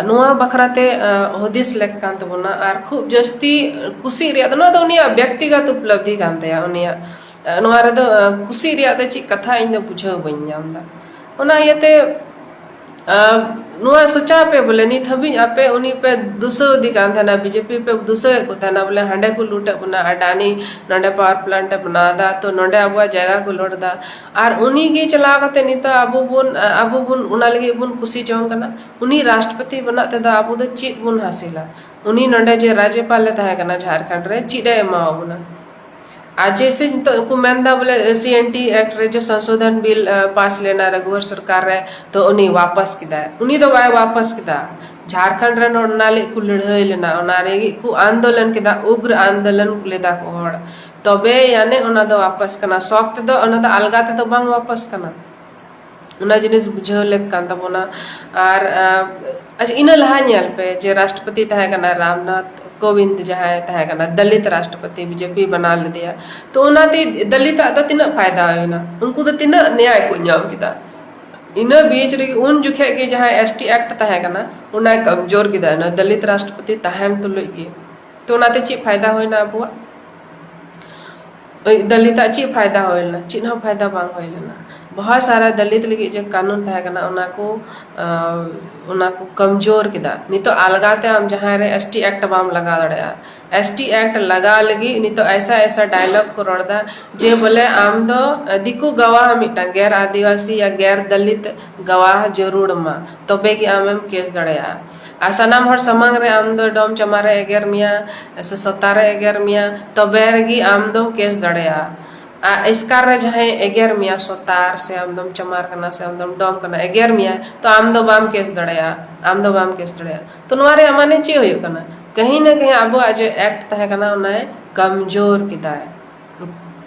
ᱱᱚᱣᱟ ᱵᱟᱠᱷᱨᱟ ᱛᱮ ᱦᱩᱫᱤᱥ ᱞᱮᱠ ᱠᱟᱱ ᱛᱟᱵᱚᱱᱟ᱾ ᱟᱨ ᱠᱷᱩᱵ ᱡᱟᱹᱥᱛᱤ ᱠᱩᱥᱤ ᱨᱮᱭᱟᱜ ᱫᱚ, ᱱᱚᱣᱟ ᱫᱚ ᱩᱱᱤᱭᱟᱜ ᱵᱮᱠᱛᱤᱜᱚᱛ ᱩᱯᱞᱚᱵᱽᱫᱷᱤ ᱠᱟᱱ ᱛᱟᱭᱟ᱾ ᱩᱱᱤᱭᱟᱜ ᱱᱚᱣᱟ ᱨᱮᱫᱚ ᱠᱩᱥᱤ ᱨᱮᱭᱟᱜ ᱫᱚ ᱪᱮᱫ ᱠᱟᱛᱷᱟ ᱤᱧ ᱫᱚ ᱵᱩᱡᱷᱟᱹᱣ ᱵᱟᱹᱧ ᱧᱟᱢ ᱮᱫᱟ᱾ ᱚᱱᱟ ᱤᱭᱟᱹᱛᱮ ᱱᱚᱣᱟ ᱥᱚᱪᱟᱣ ᱯᱮ ᱵᱚᱞᱮ, ᱱᱤᱛ ᱦᱟᱹᱵᱤᱡ ᱟᱯᱮ ᱩᱱᱤ ᱯᱮ ᱫᱩᱥᱟᱹᱣ ᱤᱫᱤ ᱠᱟᱱ ᱛᱟᱦᱮᱱᱟ, ᱵᱤᱡᱮᱯᱤ ᱯᱮ ᱫᱩᱥᱟᱹᱣᱮᱫ ᱠᱚ ᱛᱟᱦᱮᱱᱟ ᱵᱚᱞᱮ ᱦᱟᱸᱰᱮ ᱠᱚ ᱞᱩᱴ ᱮᱫ ᱵᱚᱱᱟ, ᱟᱰᱟᱱᱤ ᱱᱚᱰᱮ ᱯᱟᱣᱟᱨ ᱯᱞᱟᱱᱴ ᱮ ᱵᱮᱱᱟᱣ ᱮᱫᱟ, ᱛᱚ ᱱᱚᱰᱮ ᱟᱵᱚᱣᱟᱜ ᱡᱟᱭᱜᱟ ᱠᱚ ᱞᱩᱴ ᱮᱫᱟ᱾ ᱟᱨ ᱩᱱᱤ ᱜᱮ ᱪᱟᱞᱟᱣ ᱠᱟᱛᱮ ᱱᱤᱛᱚᱜ ᱟᱵᱚ ᱵᱚᱱ ᱟᱵᱚ ᱵᱚᱱ ᱚᱱᱟ ᱞᱟᱹᱜᱤᱫ ᱵᱚᱱ ᱠᱩᱥᱤ ᱡᱚᱝ ᱠᱟᱱᱟ᱾ ᱩᱱᱤ ᱨᱟᱥᱴᱨᱚᱯᱚᱛᱤ ᱵᱮᱱᱟᱜ ᱛᱮᱫᱚ ᱟᱵᱚ ᱫᱚ ᱪᱮᱫ ᱵᱚᱱ ᱦᱟᱥᱤᱞᱟ? ᱩᱱᱤ ᱱᱚᱰᱮ ᱡᱮ ᱨᱟᱡᱽᱡᱚᱯᱟᱞ ᱮ ᱛᱟᱦᱮᱸ ᱠᱟᱱᱟ ᱡᱷᱟᱲᱠᱷᱚᱸᱰ ᱨᱮ, ᱪᱮᱫ ᱮ ᱮᱢᱟᱣᱟᱵᱚᱱᱟ? ᱟᱨ ᱡᱮᱭᱥᱮ ᱱᱤᱛᱚᱜ ᱠᱚ ᱢᱮᱱᱫᱟ ᱵᱚᱞᱮ ᱥᱤ ᱮᱱ ᱴᱤ ᱮᱠᱴ ᱨᱮ ᱡᱮ ᱥᱚᱝᱥᱳᱫᱷᱚᱱ ᱵᱤᱞ ᱯᱟᱥ ᱞᱮᱱᱟ ᱨᱟᱜᱷᱩᱣᱟᱨ ᱥᱚᱨᱠᱟᱨ ᱨᱮ, ᱛᱚ ᱩᱱᱤ ᱣᱟᱯᱟᱥ ᱠᱮᱫᱟᱭ᱾ ᱩᱱᱤ ᱫᱚ ᱵᱟᱭ ᱣᱟᱯᱟᱥ ᱠᱮᱫᱟ᱾ ᱡᱷᱟᱲᱠᱷᱚᱸᱰ ᱨᱮᱱ ᱦᱚᱲ ᱚᱱᱟ ᱞᱟᱹᱜᱤᱫ ᱠᱚ ᱞᱟᱹᱲᱦᱟᱹᱭ ᱞᱮᱱᱟ, ᱚᱱᱟ ᱞᱟᱹᱜᱤᱫ ᱠᱚ ᱟᱱᱫᱳᱞᱚᱱ ᱠᱮᱫᱟ, ᱩᱜᱽᱨ ᱟᱱᱫᱳᱞᱚᱱ ᱞᱮᱫᱟ ᱠᱚ ᱦᱚᱲ᱾ ᱛᱚᱵᱮ ᱟᱹᱱᱤᱡ ᱚᱱᱟ ᱫᱚ ᱣᱟᱯᱟᱥ ᱠᱟᱱᱟ, ᱥᱚᱠ ᱛᱮᱫᱚ ᱚᱱᱟ ᱫᱚ ᱟᱞᱜᱟ ᱛᱮᱫᱚ ᱵᱟᱝ ᱣᱟᱯᱟᱥ ᱠᱟᱱᱟ᱾ ᱚᱱᱟ ᱡᱤᱱᱤᱥ ᱵᱩᱡᱷᱟᱹᱣ ᱞᱮᱠ ᱠᱟᱱ ᱛᱟᱵᱚᱱᱟ᱾ ᱟᱨ ᱟᱪᱪᱷᱟ, ᱤᱱᱟᱹ ᱞᱟᱦᱟ ᱧᱮᱞ ᱯᱮ ᱡᱮ ᱨᱟᱥᱴᱨᱚᱯᱚᱛᱤ ᱛᱟᱦᱮᱸ ᱠᱟᱱᱟ ᱨᱟᱢᱱᱟᱛᱷ ᱠᱳᱵᱤᱱᱫ, ᱡᱟᱦᱟᱸᱭ ᱛᱟᱦᱮᱸ ᱠᱟᱱᱟ ᱫᱚᱞᱤᱛ ᱨᱟᱥᱴᱨᱚᱯᱚᱛᱤ, ᱵᱤᱡᱮᱯᱤ ᱵᱮᱱᱟᱣ ᱞᱮᱫᱮᱭᱟ᱾ ᱛᱚ ᱚᱱᱟᱛᱮ ᱫᱚᱞᱤᱛᱟᱜ ᱫᱚ ᱛᱤᱱᱟᱹᱜ ᱯᱷᱟᱭᱫᱟ ᱦᱩᱭᱱᱟ? ᱩᱱᱠᱩ ᱫᱚ ᱛᱤᱱᱟᱹᱜ ᱱᱮᱭᱟᱭ ᱠᱚ ᱧᱟᱢ ᱠᱮᱫᱟ? ᱤᱱᱟᱹ ᱵᱤᱪ ᱨᱮᱜᱮ ᱩᱱ ᱡᱚᱠᱷᱮᱡ ᱜᱮ ᱡᱟᱦᱟᱸ ᱮᱥ ᱴᱤ ᱮᱠᱴ ᱛᱟᱦᱮᱸ ᱠᱟᱱᱟ, ᱚᱱᱟᱭ ᱠᱚᱢᱡᱳᱨ ᱠᱮᱫᱟ, ᱤᱱᱟᱹ ᱫᱚᱞᱤᱛ ᱨᱟᱥᱴᱨᱚᱯᱚᱛᱤ ᱛᱟᱦᱮᱱ ᱛᱩᱞᱩᱡ ᱜᱮ᱾ ᱛᱚ ᱚᱱᱟᱛᱮ ᱪᱮᱫ ᱯᱷᱟᱭᱫᱟ ᱦᱩᱭᱱᱟ ᱟᱵᱚᱣᱟᱜ? ᱳᱭ ᱫᱚᱞᱤᱛᱟᱜ ᱪᱮᱫ ᱯᱷᱟᱭᱫᱟ ᱦᱩᱭ ᱞᱮᱱᱟ? ᱪᱮᱫ ᱦᱚᱸ ᱯᱷᱟᱭᱫᱟ ᱵᱟᱝ ᱦᱩᱭ ᱞᱮᱱᱟ᱾ ᱵᱚᱦᱚᱛ ᱥᱟᱨᱟ ᱫᱚᱞᱤᱛ ᱞᱟᱹᱜᱤᱫ ᱡᱮ ᱠᱟᱹᱱᱩᱱ ᱛᱟᱦᱮᱸ ᱠᱟᱱᱟ, ᱚᱱᱟ ᱠᱚ ᱚᱱᱟ ᱠᱚ ᱠᱚᱢᱡᱳᱨ ᱠᱮᱫᱟ᱾ ᱱᱤᱛᱚᱜ ᱟᱞᱜᱟ ᱛᱮ ᱟᱢ ᱡᱟᱦᱟᱸᱭ ᱨᱮ ᱮᱥ ᱴᱤ ᱮᱠᱴ ᱵᱟᱢ ᱞᱟᱜᱟᱣ ᱫᱟᱲᱮᱭᱟᱜᱼᱟ᱾ ᱮᱥ ᱴᱤ ᱮᱠᱴ ᱞᱟᱜᱟᱣ ᱞᱟᱹᱜᱤᱫ ᱱᱤᱛᱚᱜ ᱮᱥᱟ ᱮᱥᱟ ᱰᱟᱭᱞᱚᱜ ᱠᱚ ᱨᱚᱲ ᱮᱫᱟ ᱡᱮ ᱵᱚᱞᱮ ᱟᱢ ᱫᱚ ᱫᱤᱠᱩ ᱜᱟᱣᱟᱦ ᱢᱤᱫᱴᱟᱝ ᱜᱮᱨ ᱟᱹᱫᱤᱵᱟᱹᱥᱤ ᱭᱟ ᱜᱮᱨ ᱫᱚᱞᱤᱛ ᱜᱟᱣᱟᱦ ᱡᱟᱹᱨᱩᱲ ᱟᱢᱟ, ᱛᱚᱵᱮ ᱜᱮ ᱟᱢᱮᱢ ᱠᱮᱥ ᱫᱟᱲᱮᱭᱟᱜᱼᱟ᱾ ᱟᱨ ᱥᱟᱱᱟᱢ ᱦᱚᱲ ᱥᱟᱢᱟᱝ ᱨᱮ ᱟᱢ ᱫᱚ ᱰᱚᱢ ᱪᱟᱢᱟᱨ ᱮ ᱮᱜᱮᱨ ᱢᱮᱭᱟ ᱥᱮ ᱥᱚᱛᱟ ᱨᱮ ᱮᱜᱮᱨ ᱢᱮᱭᱟ, ᱛᱚᱵᱮ ᱨᱮᱜᱮ ᱟᱢ ᱫᱚᱢ ᱠᱮᱥ ᱫᱟᱲᱮᱭᱟᱜᱼᱟ᱾ ᱟᱨ ᱮᱥᱠᱟᱨ ᱨᱮ ᱡᱟᱦᱟᱸᱭ ᱮᱜᱮᱨ ᱢᱮᱭᱟ, ᱥᱚᱛᱟᱨ ᱥᱮ ᱟᱢ ᱫᱚᱢ ᱪᱟᱢᱟᱨ ᱠᱟᱱᱟ ᱥᱮ ᱟᱢ ᱫᱚᱢ ᱰᱚᱢ ᱠᱟᱱᱟ, ᱮᱜᱮᱨ ᱢᱮᱭᱟ, ᱛᱚ ᱟᱢ ᱫᱚ ᱵᱟᱢ ᱠᱮᱥ ᱫᱟᱲᱮᱭᱟᱜᱼᱟ, ᱟᱢ ᱫᱚ ᱵᱟᱢ ᱠᱮᱥ ᱫᱟᱲᱮᱭᱟᱜᱼᱟ᱾ ᱛᱚ ᱱᱚᱣᱟ ᱨᱮᱭᱟᱜ ᱢᱟᱱᱮ ᱪᱮᱫ ᱦᱩᱭᱩᱜ ᱠᱟᱱᱟ? ᱠᱟᱹᱦᱤ ᱱᱟ ᱠᱟᱹᱦᱤ ᱟᱵᱚᱣᱟᱜ ᱡᱮ ᱮᱠᱴ ᱛᱟᱦᱮᱸ ᱠᱟᱱᱟ, ᱚᱱᱟᱭ ᱠᱚᱢᱡᱳᱨ ᱠᱮᱫᱟᱭ᱾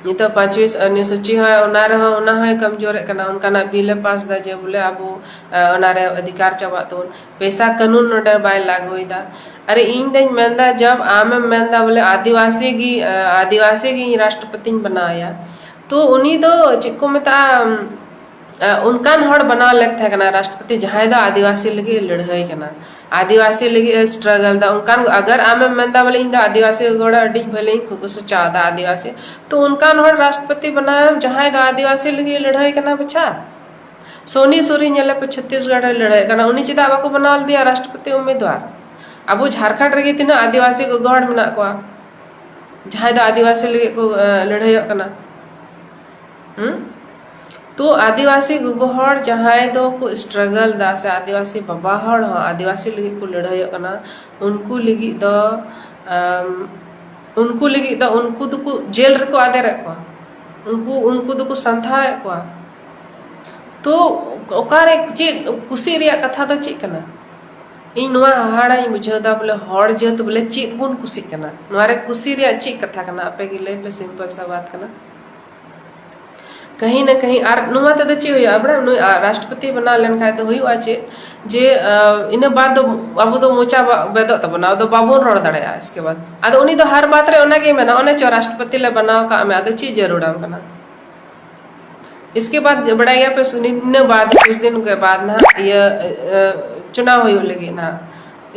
ᱱᱤᱛᱚᱜ ᱯᱟᱸᱪᱣᱤ ᱚᱱᱩᱥᱩᱪᱤ ᱦᱚᱸ, ᱚᱱᱟ ᱨᱮᱦᱚᱸ, ᱚᱱᱟ ᱦᱚᱸᱭ ᱠᱚᱢᱡᱳᱨᱮᱫ ᱠᱟᱱᱟ᱾ ᱚᱱᱠᱟᱱᱟᱜ ᱵᱤᱞ ᱮ ᱯᱟᱥ ᱮᱫᱟ ᱡᱮ ᱵᱚᱞᱮ ᱟᱵᱚ, ᱟ, ᱚᱱᱟᱨᱮ ᱚᱫᱷᱤᱠᱟᱨ ᱪᱟᱵᱟᱜ ᱛᱟᱵᱚᱱ᱾ ᱯᱮᱥᱟ ᱠᱟᱹᱱᱩᱱ ᱱᱚᱰᱮ ᱵᱟᱭ ᱞᱟᱹᱜᱩᱭᱮᱫᱟ᱾ ᱟᱨᱮ ᱤᱧ ᱫᱚᱧ ᱢᱮᱱᱫᱟ, ᱡᱟᱵ ᱟᱢᱮᱢ ᱢᱮᱱᱫᱟ ᱵᱚᱞᱮ ᱟᱹᱫᱤᱵᱟᱹᱥᱤ ᱜᱮ, ᱟ, ᱟᱹᱫᱤᱵᱟᱹᱥᱤ ᱜᱮ ᱤᱧ ᱨᱟᱥᱴᱨᱚᱯᱚᱛᱤᱧ ᱵᱮᱱᱟᱣᱮᱭᱟ, ᱛᱚ ᱩᱱᱤ ᱫᱚ ᱪᱮᱫ ᱠᱚ ᱢᱮᱛᱟᱜᱼᱟ, ᱟ, ᱚᱱᱠᱟᱱ ᱦᱚᱲ ᱵᱮᱱᱟᱣ ᱞᱮᱠ ᱛᱟᱦᱮᱸ ᱠᱟᱱᱟ ᱨᱟᱥᱴᱨᱚᱯᱚᱛᱤ, ᱡᱟᱦᱟᱸᱭ ᱫᱚ ᱟᱹᱫᱤᱵᱟᱹᱥᱤ ᱞᱟᱹᱜᱤᱫ ᱮ ᱞᱟᱹᱲᱦᱟᱹᱭ ᱠᱟᱱᱟ, ᱟᱹᱫᱤᱵᱟᱹᱥᱤ ᱞᱟᱹᱜᱤᱫ ᱮ ᱥᱴᱨᱟᱜᱚᱞ ᱫᱟ᱾ ᱚᱱᱠᱟᱱ, ᱟᱜᱟᱨ ᱟᱢᱮᱢ ᱢᱮᱱᱫᱟ ᱵᱚᱞᱮ ᱤᱧ ᱫᱚ ᱟᱹᱫᱤᱵᱟᱹᱥᱤ ᱜᱚᱲ ᱟᱹᱰᱤ ᱵᱷᱟᱹᱞᱤᱧ ᱠᱩᱥᱤᱪᱟᱣᱫᱟ ᱟᱹᱫᱤᱵᱟᱹᱥᱤ, ᱛᱚ ᱚᱱᱠᱟᱱ ᱦᱚᱲ ᱨᱟᱥᱴᱨᱚᱯᱚᱛᱤ ᱵᱮᱱᱟᱣᱮᱢ, ᱡᱟᱦᱟᱸᱭ ᱫᱚ ᱟᱹᱫᱤᱵᱟᱹᱥᱤ ᱞᱟᱹᱜᱤᱫ ᱮ ᱞᱟᱹᱲᱦᱟᱹᱭ ᱠᱟᱱᱟ᱾ ᱵᱟᱪᱷᱟ, ᱥᱳᱱᱤ ᱥᱳᱨᱤᱱ ᱧᱮᱞᱮ ᱯᱮ, ᱪᱷᱚᱛᱤᱥᱜᱚᱲ ᱨᱮ ᱞᱟᱹᱲᱦᱟᱹᱭ ᱠᱟᱱᱟ, ᱩᱱᱤ ᱪᱮᱫᱟᱜ ᱵᱟᱠᱚ ᱵᱮᱱᱟᱣ ᱞᱮᱫᱮᱭᱟ ᱨᱟᱥᱴᱨᱚᱯᱚᱛᱤ ᱩᱢᱤᱫᱣᱟᱨ? ᱟᱵᱚ ᱡᱷᱟᱨᱠᱷᱚᱸᱰ ᱨᱮᱜᱮ ᱛᱤᱱᱟᱹᱜ ᱟᱹᱫᱤᱵᱟᱹᱥᱤ ᱜᱚᱜᱚ ᱦᱚᱲ ᱢᱮᱱᱟᱜ ᱠᱚᱣᱟ, ᱡᱟᱦᱟᱸᱭ ᱫᱚ ᱟᱹᱫᱤᱵᱟᱹᱥᱤ ᱞᱟᱹᱜᱤᱫ ᱠᱚ, ᱮ, ᱞᱟᱹᱲᱦᱟᱹᱭᱚᱜ ᱠᱟᱱᱟ᱾ ᱦᱩᱸ? ᱛᱚ ᱟᱹᱫᱤᱵᱟᱹᱥᱤ ᱜᱚᱜᱚ ᱦᱚᱲ ᱡᱟᱦᱟᱸᱭ ᱫᱚ ᱠᱚ ᱥᱴᱨᱟᱜᱚᱞ ᱫᱟ, ᱥᱮ ᱟᱹᱫᱤᱵᱟᱹᱥᱤ ᱵᱟᱵᱟ ᱦᱚᱲ ᱦᱚᱸ ᱟᱹᱫᱤᱵᱟᱹᱥᱤ ᱞᱟᱹᱜᱤᱫ ᱠᱚ ᱞᱟᱹᱲᱦᱟᱹᱭᱚᱜ ᱠᱟᱱᱟ, ᱩᱱᱠᱩ ᱞᱟᱹᱜᱤᱫ ᱫᱚ, ᱟᱢ, ᱩᱱᱠᱩ ᱞᱟᱹᱜᱤᱫ ᱫᱚ ᱩᱱᱠᱩ ᱫᱚᱠᱚ ᱡᱮᱞ ᱨᱮᱠᱚ ᱟᱫᱮᱨᱮᱫ ᱠᱚᱣᱟ, ᱩᱱᱠᱩ, ᱩᱱᱠᱩ ᱫᱚᱠᱚ ᱥᱟᱱᱛᱷᱟᱣᱮᱫ ᱠᱚᱣᱟ᱾ ᱛᱚ ᱚᱠᱟᱨᱮ ᱪᱮᱫ ᱠᱩᱥᱤ ᱨᱮᱭᱟᱜ ᱠᱟᱛᱷᱟ ᱫᱚ ᱪᱮᱫ ᱠᱟᱱᱟ? ᱤᱧ ᱱᱚᱣᱟ ᱦᱟᱦᱟᱲᱟᱧ ᱵᱩᱡᱷᱟᱹᱣ ᱫᱟ ᱵᱚᱞᱮ ᱦᱚᱲ ᱡᱟᱹᱛ ᱵᱚᱞᱮ ᱪᱮᱫ ᱵᱚᱱ ᱠᱩᱥᱤᱜ ᱠᱟᱱᱟ? ᱱᱚᱣᱟ ᱨᱮ ᱠᱩᱥᱤ ᱨᱮᱭᱟᱜ ᱪᱮᱫ ᱠᱟᱛᱷᱟ ᱠᱟᱱᱟ? ᱟᱯᱮ ᱜᱮ ᱞᱟᱹᱭ ᱯᱮ, ᱥᱤᱢᱯᱚᱞ ᱥᱟ ᱵᱟᱛ ᱠᱟᱱᱟ᱾ ᱠᱟᱹᱦᱤ ᱱᱟ ᱠᱟᱹᱦᱤ ᱟᱨ ᱱᱚᱣᱟ ᱛᱮᱫᱚ ᱪᱮᱫ ᱦᱩᱭᱩᱜᱼᱟ? ᱵᱟᱲᱟᱭᱟᱢ, ᱱᱩᱭ ᱨᱟᱥᱴᱨᱚᱯᱚᱛᱤ ᱵᱮᱱᱟᱣ ᱞᱮᱱᱠᱷᱟᱱ ᱫᱚ ᱦᱩᱭᱩᱜᱼᱟ ᱪᱮᱫ? ᱡᱮ, ᱟᱸ, ᱤᱱᱟᱹ ᱵᱟᱫ ᱫᱚ ᱟᱵᱚ ᱫᱚ ᱢᱚᱪᱟ ᱵᱟ-, ᱵᱮᱫᱚᱜ ᱛᱟᱵᱚᱱᱟ, ᱟᱫᱚ ᱵᱟᱵᱚᱱ ᱨᱚᱲ ᱫᱟᱲᱮᱭᱟᱜᱼᱟ᱾ ᱤᱥᱠᱮ ᱵᱟᱫ ᱟᱫᱚ ᱩᱱᱤ ᱫᱚ ᱦᱟᱨ ᱵᱟᱛ ᱨᱮ ᱚᱱᱟᱜᱮᱭ ᱢᱮᱱᱟ, "ᱚᱱᱮ ᱪᱚ ᱨᱟᱥᱴᱨᱚᱯᱚᱛᱤ ᱞᱮ ᱵᱮᱱᱟᱣ ᱠᱟᱜ ᱢᱮ, ᱟᱫᱚ ᱪᱮᱫ ᱡᱟᱹᱨᱩᱲᱟᱢ ᱠᱟᱱᱟ?" इसके बाद ᱵᱟᱲᱟᱭ ᱜᱮᱭᱟ ᱯᱮ, ᱥᱩᱱᱤ ᱤᱱᱟᱹ ᱵᱟᱫ ᱠᱩᱪ ᱫᱤᱱ ᱠᱮ ᱵᱟᱫ ᱱᱟᱦᱟᱜ ᱤᱭᱟᱹ ᱪᱩᱱᱟᱣ ᱦᱩᱭᱩᱜ ᱞᱟᱹᱜᱤᱫ ᱱᱟᱦᱟᱜ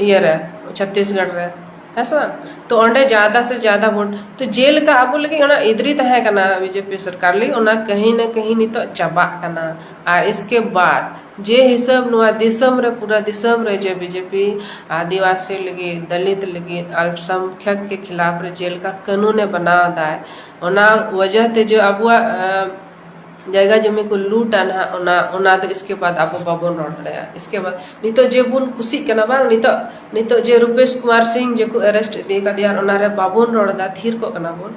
ᱤᱭᱟᱹ ᱨᱮ, ᱪᱷᱚᱛᱤᱥᱜᱚᱲ ᱨᱮ, ᱦᱮᱸ ᱥᱮ ᱵᱟᱝ? ᱛᱚ ᱚᱸᱰᱮ ᱡᱟᱫᱟ ᱥᱮ ᱡᱟᱫᱟ ᱵᱷᱳᱴ, ᱛᱚ ᱡᱮᱞᱮᱠᱟ ᱟᱵᱚ ᱞᱟᱹᱜᱤᱫ ᱚᱱᱟ ᱤᱫᱨᱤ ᱛᱟᱦᱮᱸ ᱠᱟᱱᱟ ᱵᱤᱡᱮᱯᱤ ᱥᱚᱨᱠᱟᱨ ᱞᱟᱹᱜᱤᱫ, ᱚᱱᱟ ᱠᱟᱹᱦᱤ ᱱᱟ ᱠᱟᱹᱦᱤ ᱱᱤᱛᱚᱜ ᱪᱟᱵᱟᱜ ᱠᱟᱱᱟ᱾ ᱟᱨ ᱤᱥᱠᱮ ᱵᱟᱫ ᱡᱮ ᱦᱤᱥᱟᱹᱵ ᱱᱚᱣᱟ ᱫᱤᱥᱚᱢ ᱨᱮ, ᱯᱩᱨᱟᱹ ᱫᱤᱥᱚᱢ ᱨᱮ ᱡᱮ ᱵᱤᱡᱮᱯᱤ ᱟᱹᱫᱤᱵᱟᱹᱥᱤ ᱞᱟᱹᱜᱤᱫ, ᱫᱟᱞᱤᱛ ᱞᱟᱹᱜᱤᱫ, ᱟᱞᱯᱥᱚᱝᱠᱷᱭᱟᱠ ᱠᱮ ᱠᱷᱤᱞᱟᱯ ᱨᱮ ᱡᱮᱞᱮᱠᱟ ᱠᱟᱹᱱᱩᱱᱮ ᱵᱮᱱᱟᱣ ᱫᱟᱭ, ᱚᱱᱟ ᱣᱟᱡᱟᱦ ᱛᱮ ᱡᱮ ᱟᱵᱚᱣᱟᱜ ᱡᱟᱭᱜᱟ ᱡᱚᱢᱤ ᱠᱚ ᱞᱩᱴᱟ ᱱᱟᱦᱟᱜ, ᱚᱱᱟ ᱚᱱᱟ ᱫᱚ ᱤᱥᱠᱮ ᱵᱟᱫ ᱟᱵᱚ ᱵᱟᱵᱚᱱ ᱨᱚᱲ ᱫᱟᱲᱮᱭᱟᱜᱼᱟ᱾ ᱤᱥᱠᱮ ᱵᱟᱫ ᱱᱤᱛᱚᱜ ᱡᱮ ᱵᱚᱱ ᱠᱩᱥᱤᱜ ᱠᱟᱱᱟ ᱵᱟᱝ, ᱱᱤᱛᱚᱜ ᱱᱤᱛᱚᱜ ᱡᱮ ᱨᱩᱯᱮᱥ ᱠᱩᱢᱟᱨ ᱥᱤᱝ ᱡᱮ ᱠᱚ ᱮᱨᱮᱥᱴ ᱤᱫᱤ ᱠᱟᱫᱮᱭᱟ, ᱚᱱᱟ ᱨᱮ ᱵᱟᱵᱚᱱ ᱨᱚᱲ ᱫᱟ, ᱛᱷᱤᱨ ᱠᱚᱜ ᱠᱟᱱᱟ ᱵᱚᱱ᱾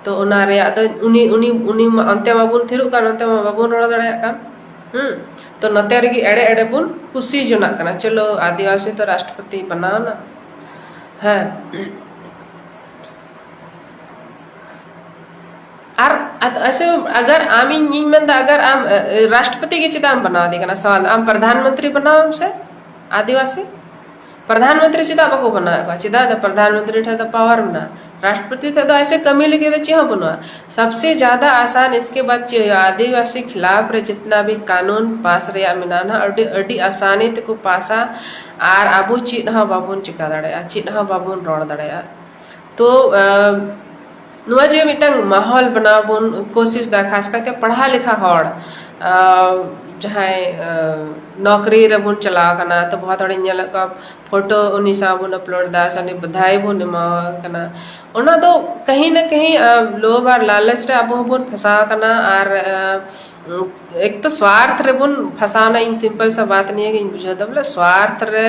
ᱛᱚ ᱚᱱᱟ ᱨᱮᱭᱟᱜ ᱫᱚ ᱩᱱᱤ ᱩᱱᱤ ᱩᱱᱤ ᱢᱟ ᱚᱱᱛᱮ ᱢᱟᱵᱚᱱ ᱛᱷᱤᱨᱚᱜ ᱠᱟᱱ, ᱚᱱᱛᱮ ᱢᱟ ᱵᱟᱵᱚᱱ ᱨᱚᱲ ᱫᱟᱲᱮᱭᱟᱜ ᱠᱟᱱ᱾ ᱦᱩᱸ᱾ ᱛᱚ ᱱᱚᱛᱮ ᱨᱮᱜᱮ ᱮᱲᱮ ᱮᱲᱮ ᱵᱚᱱ ᱠᱩᱥᱤ ᱡᱚᱱᱟᱜ ᱠᱟᱱᱟ, ᱪᱚᱞᱚ ᱟᱹᱫᱤᱵᱟᱹᱥᱤ ᱛᱚ ᱨᱟᱥᱴᱨᱚᱯᱚᱛᱤ ᱵᱮᱱᱟᱣ ᱮᱱᱟ᱾ ᱦᱮᱸ᱾ ᱟᱨ ᱟᱫ- ᱟᱪᱪᱷᱟ, ᱟᱜᱟᱨ ᱟᱢ, ᱤᱧ ᱤᱧ ᱢᱮᱱᱫᱟ, ᱟᱜᱟᱨ ᱟᱢ ᱨᱟᱥᱴᱨᱚᱯᱚᱛᱤ ᱜᱮ ᱪᱮᱫᱟᱜ ᱮᱢ ᱵᱮᱱᱟᱣ ᱫᱮ ᱠᱟᱱᱟ? ᱥᱟᱣᱟᱞ, ᱟᱢ ᱯᱨᱚᱫᱷᱟᱱ ᱢᱚᱱᱛᱨᱤ ᱵᱮᱱᱟᱣ ᱮᱢ ᱥᱮ ᱟᱹᱫᱤᱵᱟᱹᱥᱤ ᱯᱨᱚᱫᱷᱟᱱ ᱢᱚᱱᱛᱨᱤ ᱪᱮᱫᱟᱜ ᱵᱟᱠᱚ ᱵᱮᱱᱟᱣᱮᱫ ᱠᱚᱣᱟ? ᱪᱮᱫᱟᱜ ᱫᱚ ᱯᱨᱚᱫᱷᱟᱱ ᱢᱚᱱᱛᱨᱤ ᱴᱷᱮᱱ ᱫᱚ ᱯᱟᱣᱟᱨ ᱢᱮᱱᱟᱜᱼᱟ, ᱨᱟᱥᱴᱨᱚᱯᱚᱛᱤ ᱴᱷᱮᱱ ᱫᱚ ᱮᱥᱮ ᱠᱟᱹᱢᱤ ᱞᱟᱹᱜᱤᱫ ᱫᱚ ᱪᱮᱫ ᱦᱚᱸ ᱵᱟᱹᱱᱩᱜᱼᱟ᱾ ᱥᱚᱵᱥᱮ ᱡᱟᱫᱟ ᱟᱥᱟᱱ ᱤᱥᱠᱮ ᱵᱟᱫ ᱪᱮᱫ ᱦᱩᱭᱩᱜᱼᱟ? ᱟᱹᱫᱤᱵᱟᱹᱥᱤ ᱠᱷᱤᱞᱟᱯ ᱨᱮ ᱡᱤᱛᱱᱟ ᱵᱷᱤ ᱠᱟᱱᱩᱱ ᱯᱟᱥ ᱨᱮᱭᱟᱜ ᱢᱮᱱᱟᱜᱼᱟ ᱱᱟ, ᱟᱹᱰᱤ ᱟᱹᱰᱤ ᱟᱥᱟᱱᱤ ᱛᱮᱠᱚ ᱯᱟᱥᱟ᱾ ᱟᱨ ᱟᱵᱚ ᱪᱮᱫ ᱦᱚᱸ ᱵᱟᱵᱚᱱ ᱪᱤᱠᱟ ᱫᱟᱲᱮᱭᱟᱜᱼᱟ, ᱪᱮᱫ ᱦᱚᱸ ᱵᱟᱵᱚᱱ ᱨᱚᱲ ᱫᱟᱲᱮᱭᱟᱜᱼᱟ᱾ ᱛᱚ ᱱᱚᱣᱟ ᱡᱮ ᱢᱤᱫᱴᱟᱝ ᱢᱟᱦᱚᱞ ᱵᱮᱱᱟᱣ ᱵᱚᱱ ᱠᱳᱥᱤᱥ ᱫᱟ, ᱠᱷᱟᱥ ᱠᱟᱭᱛᱮ ᱯᱟᱲᱦᱟᱣ ᱞᱮᱠᱷᱟ ᱦᱚᱲ, ᱡᱟᱦᱟᱸᱭ ᱱᱚᱠᱨᱤ ᱨᱮᱵᱚᱱ ᱪᱟᱞᱟᱣ ᱠᱟᱱᱟ, ᱛᱚ ᱵᱚᱦᱩᱛ ᱦᱚᱲᱤᱧ ᱧᱮᱞᱮᱫ ᱠᱚᱣᱟ, ᱯᱷᱳᱴᱳ ᱩᱱᱤ ᱥᱟᱶ ᱵᱚᱱ ᱟᱯᱞᱳᱰ ᱫᱟ, ᱥᱮ ᱩᱱᱤ ᱵᱟᱫᱷᱟᱭ ᱵᱚᱱ ᱮᱢᱟᱣᱟᱭ ᱠᱟᱱᱟ᱾ ᱚᱱᱟ ᱫᱚ ᱠᱟᱹᱦᱤ ᱱᱟ ᱠᱟᱹᱦᱤ ᱞᱳᱵᱷ ᱟᱨ ᱞᱟᱞᱚᱪ ᱨᱮ ᱟᱵᱚ ᱦᱚᱸᱵᱚᱱ ᱯᱷᱟᱸᱥᱟᱣ ᱠᱟᱱᱟ᱾ ᱟᱨ ᱮᱠ ᱛᱚ ᱥᱣᱟᱨᱛᱷ ᱨᱮᱵᱚᱱ ᱯᱷᱟᱸᱥᱟᱣᱱᱟ᱾ ᱤᱧ ᱥᱤᱢᱯᱚᱞ ᱥᱟ ᱵᱟᱛ ᱱᱤᱭᱟᱹ ᱜᱤᱧ ᱵᱩᱡᱷᱟᱹᱣ ᱫᱟ, ᱵᱚᱞᱮ ᱥᱣᱟᱨᱛᱷ ᱨᱮ